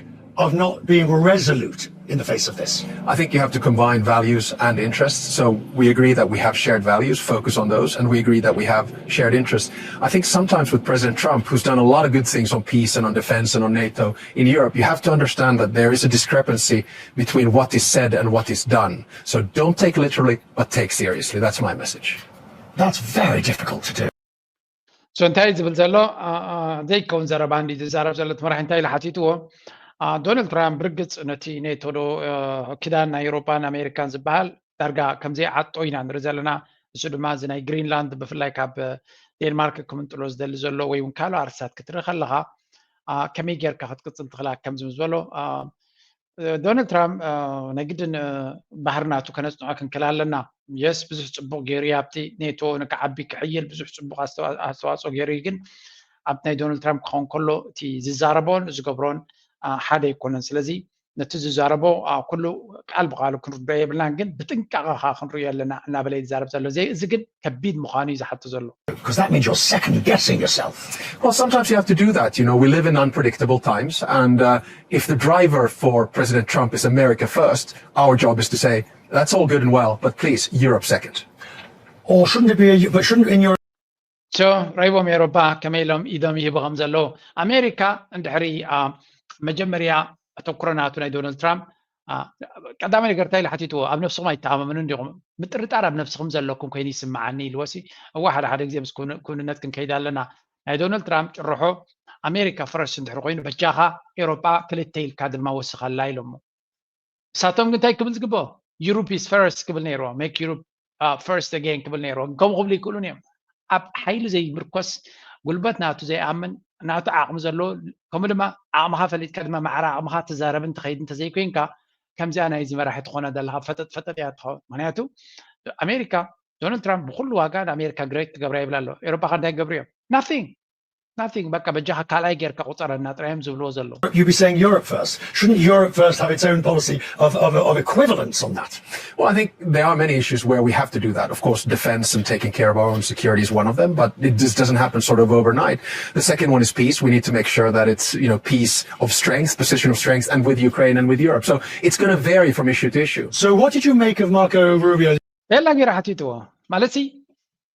of not being resolute in the face of this? I think you have to combine values and interests. So we agree that we have shared values, focus on those, and we agree that we have shared interests. I think sometimes with President Trump, who's done a lot of good things on peace and on defense and on NATO in Europe, you have to understand that there is a discrepancy between what is said and what is done. So don't take literally, but take seriously. That's my message. That's very difficult to do. So እንታይ ዝብል ዘሎ ዘይከውን ዘረባ እንዲ ዝዛረብ ዘሎ መራሒ እንታይ ኢሉ ሓቲትዎ? ዶናልድ ትራምፕ ብርግፅ ነቲ ኔቶ ዶ ኪዳን ናይ ኤውሮጳን ኣሜሪካን ዝበሃል ዳርጋ ከምዘይዓጦ ኢና ንርኢ ዘለና። እሱ ድማ እዚ ናይ ግሪንላንድ ብፍላይ ካብ ዴንማርክ ክምንጥሎ ዝደሊ ዘሎ ወይ እውን ካልኦ ኣርሳት ክትርኢ ከለኻ ከመይ ጌርካ ክትቅፅል ትኽላ ከምዚ ዝበሎ ዶናልድ ትራምፕ ናይ ግድን ባህሪ ናቱ ከነፅንዖ ክንክል ኣለና። የስ ብዙሕ ፅቡቅ ገይሩ ኣብቲ ኔቶ ንክዓቢ ክሕይል ብዙሕ ፅቡቅ ኣስተዋፅኦ ገይሩ ግን ኣብ ናይ ዶናልድ ትራምፕ ክኸውን ከሎ እቲ ዝዛረቦን ዝገብሮን ሓደ ኣይኮነን። ስለዚ ነቲ ዝዛረቦ ኩሉ ቃል ብቃሉ ክንርድኦ የብልናን ግን ብጥንቃቐ ከዓ ክንርእዮ ኣለና እናበለ ይዛረብ ዘሎ። እዚ ግን ከቢድ ምዃኑ እዩ ዝሓቶ ዘሎ። Because that means you're second guessing yourself. Well, sometimes you have to do that. You know, we live in unpredictable times, and uh, if the driver for President Trump is America first, our job is to say, that's all good and well, but please, Europe second. Or shouldn't it be, a, but shouldn't in your So ረይቦም ኤውሮፓ ከመይ ኢሎም ኢዶም ይህቡ ከም ዘለዉ ኣሜሪካ እንድሕሪ መጀመርያ ኣተኩሮ ናቱ ናይ ዶናልድ ትራምፕ ቀዳማይ ነገር እንታይ ኢሉ ሓቲትዎ? ኣብ ነብስኹም ኣይተኣማመኑን ዲኹም? ምጥርጣር ኣብ ነብስኹም ዘለኩም ኮይኑ ይስምዓኒ ኢልዎ ሲ። እዋ ሓደ ሓደ ግዜ ምስ ክውንነት ክንከይድ ኣለና። ናይ ዶናልድ ትራምፕ ጭርሖ ኣሜሪካ ፈረስት እንድሕሪ ኮይኑ በጃኻ ኤውሮጳ ክልተ ኢልካ ድማ ወስኸላ ኢሎሞ። ንሳቶም ግን እንታይ ክብል ዝግብኦ? Europe is first ክብል ነይርዎ። Make Europe first again ክብል ነይርዎ። ግን ከምኡ ክብሉ ይክእሉን እዮም። ኣብ ሓይሊ ዘይምርኮስ፣ ጉልበት ናቱ ዘይኣምን፣ ናቱ ዓቕሚ ዘለዎ፣ ከምኡ ድማ ዓቕምኻ ፈሊጥካ ድማ ማዕረ ዓቕምኻ ትዛረብን ትኸይድ እንተዘይኮይንካ ከምዚኣ ናይዚ መራሒ ትኾና ዘለኻ ፈጠጥ ፈጠጥ እያ ትኸውን። ምክንያቱ ኣሜሪካ ዶናልድ ትራምፕ ብኩሉ ዋጋ ንኣሜሪካ ግሬት ክገብራ ይብል ኣሎ። ኤውሮጳ ከ እንታይ ክገብሩ እዮም? Nothing. Nothing. በቃ በጃኻ ካልኣይ ጌርካ ቁፀረና ጥራይ እዮም ዝብልዎ ዘለዉ። You'd be saying Europe first. Shouldn't Europe first have its own policy of, of, of equivalence on that? Well, I think there are many issues where we have to do that. Of course, defense and taking care of our own security is one of them, but it just doesn't happen sort of overnight. The second one is peace. We need to make sure that it's, you know, peace of strength, position of strength, and with Ukraine and with Europe. So it's going to vary from issue to issue. So what did you make of Marco Rubio? ሌላ ጌራ ሓቲትዎ ማለት ሲ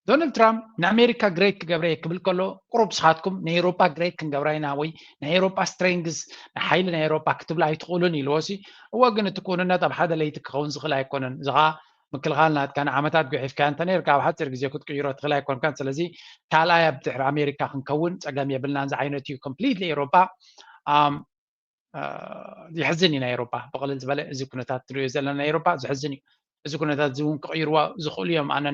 ዶናልድ ትራምፕ ንኣሜሪካ ግሬት ክገብረ ክብል ከሎ ቁሩብ ስኻትኩም ንኤውሮፓ ግሬት ክንገብራ ኢና ወይ ናይ ኤውሮፓ ስትሬንግስ ንሓይሊ ናይ ኤውሮፓ ክትብሉ ኣይትኽእሉን ኢልዎ ሲ። እወ ግን እቲ ክውንነት ኣብ ሓደ ለይቲ ክኸውን ዝኽእል ኣይኮነን። እዚ ኸዓ ምክልኻል ናትካ ንዓመታት ጉሒፍካ እንተ ነርካ ኣብ ሓፂር ግዜ ክትቅይሮ ትኽእል ኣይኮንካን። ስለዚ ካልኣይ ኣብ ድሕሪ ኣሜሪካ ክንከውን ፀገም የብልናን ዝዓይነት እዩ። ኮምፕሊትሊ ኤውሮፓ የሕዝን እዩ ናይ ኤውሮፓ ብቕልል ዝበለ እዚ ኩነታት ትሪኦ ዘለና ናይ ኤውሮፓ ዘሕዝን እዩ። እዚ ኩነታት እዚ እውን ክቕይርዋ ዝኽእሉ እዮም። ኣነ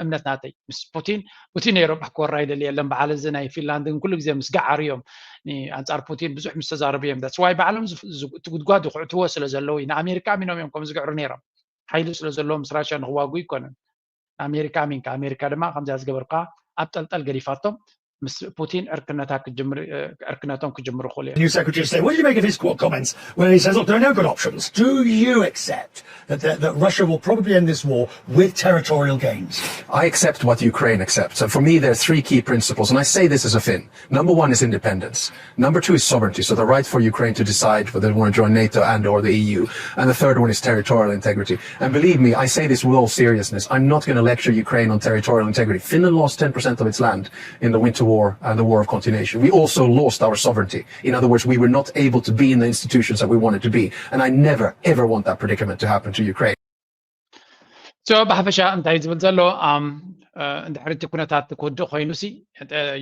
እምነት ናተይ ምስ ፑቲን ፑቲን ኤውሮፓ ክወራ ይደሊ የለን። በዓል እዚ ናይ ፊንላንድ ግን ኩሉ ግዜ ምስ ገዓሩ እዮም ኣንፃር ፑቲን ብዙሕ ምስ ተዛረቡ እዮም። ዳትስ ዋይ ባዕሎም እቲ ጉድጓድ ይኩዕትዎ ስለ ዘለዉ እዩ። ንኣሜሪካ ኣሚኖም እዮም ከም ዝግዕሩ ነይሮም። ሓይሊ ስለ ዘለዎም ምስ ራሽያ ንክዋጉ ይኮነን። ንኣሜሪካ ኣሚንካ ኣሜሪካ ድማ ከምዚኣ ዝገበርካ ኣብ ጠልጠል ገዲፋቶም ምስ ፑቲን ዕርክነታ ክጅምር ዕርክነቶም ክጅምሩ ክእሉ እዮም። New Secretary of State, what do you make of his qu- comments where he says, look, there are no good options? Do you accept that, that, that Russia will probably end this war with territorial gains? I accept what Ukraine accepts. And for me, there are three key principles. And I say this as a Finn. Number one is independence. Number two is sovereignty. So the right for Ukraine to decide whether they want to join NATO and or the E U. And the third one is territorial integrity. And believe me, I say this with all seriousness. I'm not going to lecture Ukraine on territorial integrity. Finland lost ten percent of its land in the Winter War and the War of Continuation. We also lost our sovereignty. In other words, we were not able to be in the institutions that we wanted to be. And I never, ever want that predicament to happen to Ukraine. So ብሓፈሻ እንታይ ዝብል ዘሎ እንድሕሪ እቲ ኩነታት ክውድእ ኮይኑ ሲ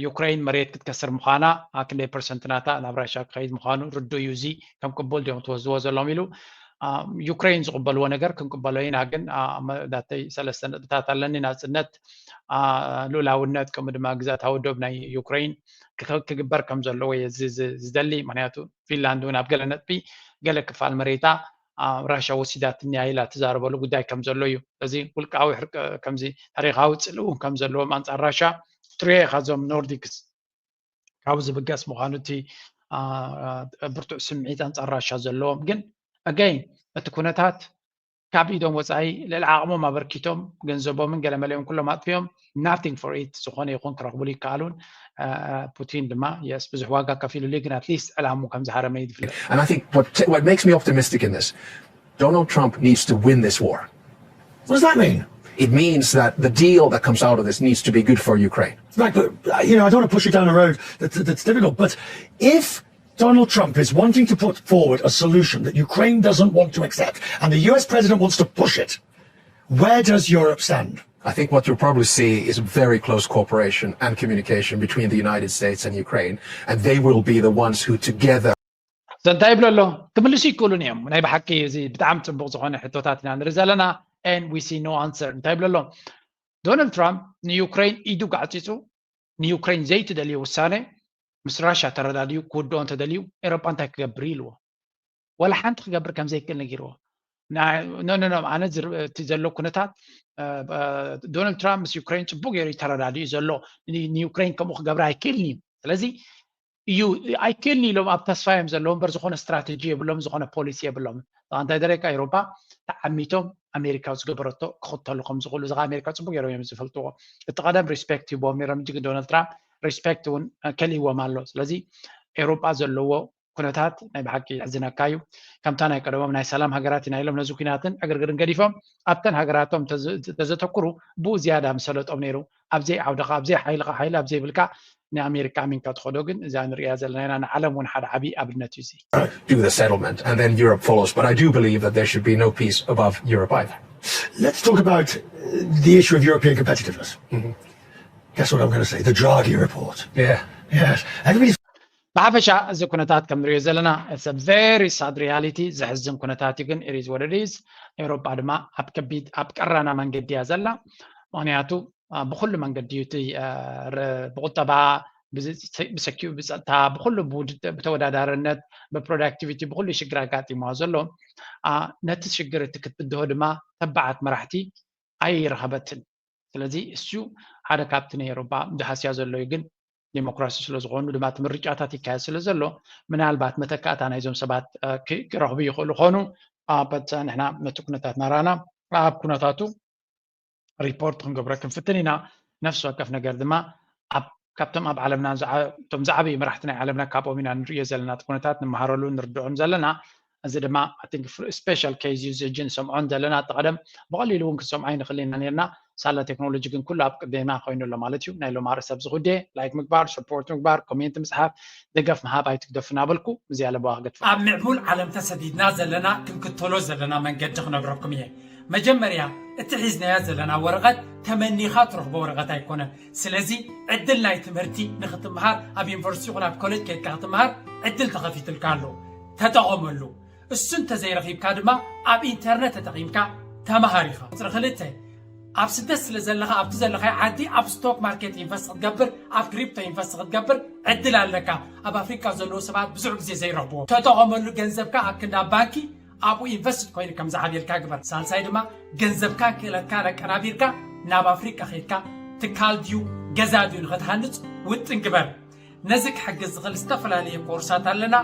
ዩክሬን መሬት ክትከስር ምዃና ክንደይ ፐርሰንት ናታ ናብ ራሽያ ክኸይድ ምዃኑ ርዱእ እዩ። እዚ ከም ቅቡል ድዮም ትወስድዎ ዘለዎም ኢሉ ዩክሬን ዝቕበልዎ ነገር ክንቅበሎ ኢና፣ ግን ዳተይ ሰለስተ ነጥብታት ኣለኒ። ናፅነት፣ ልኡላውነት፣ ከምኡ ድማ ግዛታዊ ዶብ ናይ ዩክሬን ክግበር ከም ዘለዎ እየ ዝደሊ። ምክንያቱ ፊንላንድ እውን ኣብ ገለ ነጥቢ ገለ ክፋል መሬታ ራሻ ወሲዳትኒ ኢላ ትዛረበሉ ጉዳይ ከም ዘሎ እዩ። እዚ ውልቃዊ ሕርቅ ከምዚ ታሪካዊ ፅልእ እውን ከም ዘለዎም ኣንፃር ራሻ ትሪኦ ኢኻ። እዞም ኖርዲክስ ካብኡ ዝብገስ ምዃኑ እቲ ብርቱዕ ስምዒት ኣንፃር ራሻ ዘለዎም። ግን ኣገይን እቲ ኩነታት ካብ ኢዶም ወፃኢ ልዕሊ ዓቕሞም ኣበርኪቶም ገንዘቦምን ገለመለኦም ኩሎም ኣጥፊኦም nothing for it ዝኾነ ይኹን ክረኽቡሉ ይከኣሉን። ፑቲን ድማ የስ ብዙሕ ዋጋ ከፊሉሉ ግን ኣትሊስት ዕላሙ ከም ዝሃረመ እዩ ዝፍለጥ። And I think what, what makes me optimistic in this, Donald Trump needs to win this war. What does that mean? It means that the deal that comes out of this needs to be good for Ukraine. Right, but uh, you know, I don't want to push you down a road that, that's difficult. But if Donald Trump is wanting to put forward a solution that Ukraine doesn't want to accept, and the U S president wants to push it, where does Europe stand? I think what you'll probably see is very close cooperation and communication between the United States and Ukraine, and they will be the ones who together እንታይ ይብሎ ኣሎ? ክምልሱ ይክእሉን እዮም። ናይ ብሓቂ እዚ ብጣዕሚ ፅቡቅ ዝኾነ ሕቶታት ኢና ንርኢ ዘለና። And we see no answer። እንታይ ይብሎ ኣሎ? ዶናልድ ትራምፕ ንዩክሬን ኢዱ ጋዕፂፁ ንዩክሬን ዘይትደልዮ ውሳነ ምስ ራሻ ተረዳድዩ ክውድኦ እንተደልዩ ኤሮጳ እንታይ ክገብር ኢልዎ? ወላ ሓንቲ ክገብር ከም ዘይክእል ነጊርዎ። ኖ ኖ ኖ ኣነ እቲ ዘሎ ኩነታት ዶናልድ ትራምፕ ምስ ዩክሬን ፅቡቅ ገይሩ ተረዳድኡ ዘሎ። ንዩክሬን ከምኡ ክገብር ኣይክእልን እዩ። ስለዚ እዩ ኣይክእልን ኢሎም ኣብ ተስፋ እዮም ዘለዉ እምበር ዝኾነ ስትራተጂ የብሎም፣ ዝኾነ ፖሊሲ የብሎም። እንታይ ደረካ ኤሮፓ ተዓሚቶም ኣሜሪካ ዝገበረቶ ክኽተሉ ከም ዝኽእሉ እዚ ኣሜሪካ ፅቡቅ ገይሮም እዮም ዝፈልጥዎ። እቲ ቀደም ሪስፔክት ይቦም ነሮም እንጂ ዶናልድ ትራምፕ ሪስፔክት እውን ከልእዎም ኣሎ። ስለዚ ኤሮፓ ዘለዎ ኩነታት ናይ ብሓቂ ይሕዝነካ እዩ። ከምታ ናይ ቀደሞም ናይ ሰላም ሃገራት ኢና ኢሎም ነዚ ኩናትን ዕግርግርን ገዲፎም ኣብተን ሃገራቶም ተዘተኩሩ ብኡ ዝያዳ ምሰለጦም ነይሩ። ኣብዘይ ዓውድኻ ኣብዘይ ሓይልኻ ሓይሊ ኣብዘይብልካ ንኣሜሪካ ኣሚንካ ትኸዶ ግን እዛ ንሪያ ዘለና ኢና ንዓለም እውን ሓደ ዓብዪ ኣብነት እዩ እዚ። do the settlement and then Europe follows. But I do believe that there should be no peace above Europe either. Let's talk about the issue of European competitiveness. Guess what I'm going to say? The Draghi report. Yeah. Yes. Everybody's ብሓፈሻ እዚ ኩነታት ከም ንሪኦ ዘለና it's a very sad reality፣ ዘሕዝን ኩነታት እዩ። ግን it is what it is። ኤውሮጳ ድማ ኣብ ከቢድ ኣብ ቀራና መንገዲ እያ ዘላ። ምክንያቱ ብኩሉ መንገዲ እዩ እቲ ብቁጠባ፣ ብሰኪዩ ብፀጥታ፣ ብኩሉ ብተወዳዳርነት፣ ብፕሮዳክቲቪቲ ብኩሉ ሽግር ኣጋጢምዋ ዘሎ። ነቲ ሽግር እቲ ክትብድሆ ድማ ተባዓት መራሕቲ ኣይረኸበትን። ስለዚ እሱ ሓደ ካብቲ ናይ ኤውሮጳ ድሃስያ ዘሎ እዩ። ግን ዲሞክራሲ ስለዝኾኑ ድማ እቲ ምርጫታት ይካየድ ስለ ዘሎ ምናልባት መተካእታ ናይዞም ሰባት ክረኽቡ ይኽእሉ ኾኑ። በት ንሕና ነቲ ኩነታት ናራና ኣብ ኩነታቱ ሪፖርት ክንገብረ ክንፍትን ኢና። ነፍሲ ወከፍ ነገር ድማ ኣብ ካብቶም ኣብ ዓለምና እቶም ዝዓበዩ መራሕቲ ናይ ዓለምና ካብኦም ኢና ንርእዮ ዘለና እቲ ኩነታት ንምሃረሉ ንርድዖም ዘለና። እዚ ድማ ስፔሻል ኬዝ እዩ እዚ ሕጂ ንሰምዖን ዘለና። እቲ ቀደም ብቐሊሉ እውን ክንሰምዖ ኣይንኽእል ኢና ነርና። ሳላ ቴክኖሎጂ ግን ኩሉ ኣብ ቅድሜና ኮይኑ ኣሎ ማለት እዩ። ናይ ሎም ኣርእስቲ ኣብዚ ጉዳይ ላይክ ምግባር፣ ሰፖርት ምግባር፣ ኮሜንት ምፅሓፍ፣ ደገፍ ምሃብ ኣይትግደፉ እናበልኩ እዚኣ ለበዋ ክገድፋ። ኣብ ምዕቡል ዓለም ተሰዲድና ዘለና ክንክተሎ ዘለና መንገዲ ክነግረኩም እየ። መጀመርያ እቲ ሒዝናያ ዘለና ወረቐት ተመኒኻ ትረኽቦ ወረቐት ኣይኮነን። ስለዚ ዕድል ናይ ትምህርቲ ንክትምሃር ኣብ ዩኒቨርሲቲ ይኹን ኣብ ኮሌጅ ከይድካ ክትምሃር ዕድል ተኸፊትልካ ኣሎ። ተጠቐመሉ። እሱ እንተዘይረኺብካ ድማ ኣብ ኢንተርነት ተጠቒምካ ተምሃር ኢኻ። ቁፅሪ ክልተ፣ ኣብ ስደት ስለ ዘለኻ ኣብቲ ዘለኻዮ ዓዲ ኣብ ስቶክ ማርኬት ኢንቨስት ክትገብር ኣብ ክሪፕቶ ኢንቨስት ክትገብር ዕድል ኣለካ። ኣብ ኣፍሪካ ዘለዉ ሰባት ብዙሕ ግዜ ዘይረኽብዎ። ተጠቐመሉ። ገንዘብካ ኣብ ክንዲ ኣብ ባንኪ ኣብኡ ኢንቨስት ኮይኑ ከም ዝዓብየልካ ግበር። ሳልሳይ ድማ ገንዘብካን ክእለትካን ኣቀናቢርካ ናብ ኣፍሪቃ ከይድካ ትካል ድዩ ገዛ ድዩ ንኽትሃንፅ ውጥን ግበር። ነዚ ክሕግዝ ዝኽእል ዝተፈላለየ ኮርሳት ኣለና።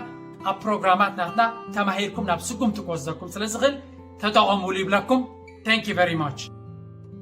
ኣብ ፕሮግራማት ናትና ተማሂርኩም ናብ ስጉምቲ ክወስደኩም ስለ ዝኽእል ተጠቐሙሉ ይብለኩም። Thank you very much።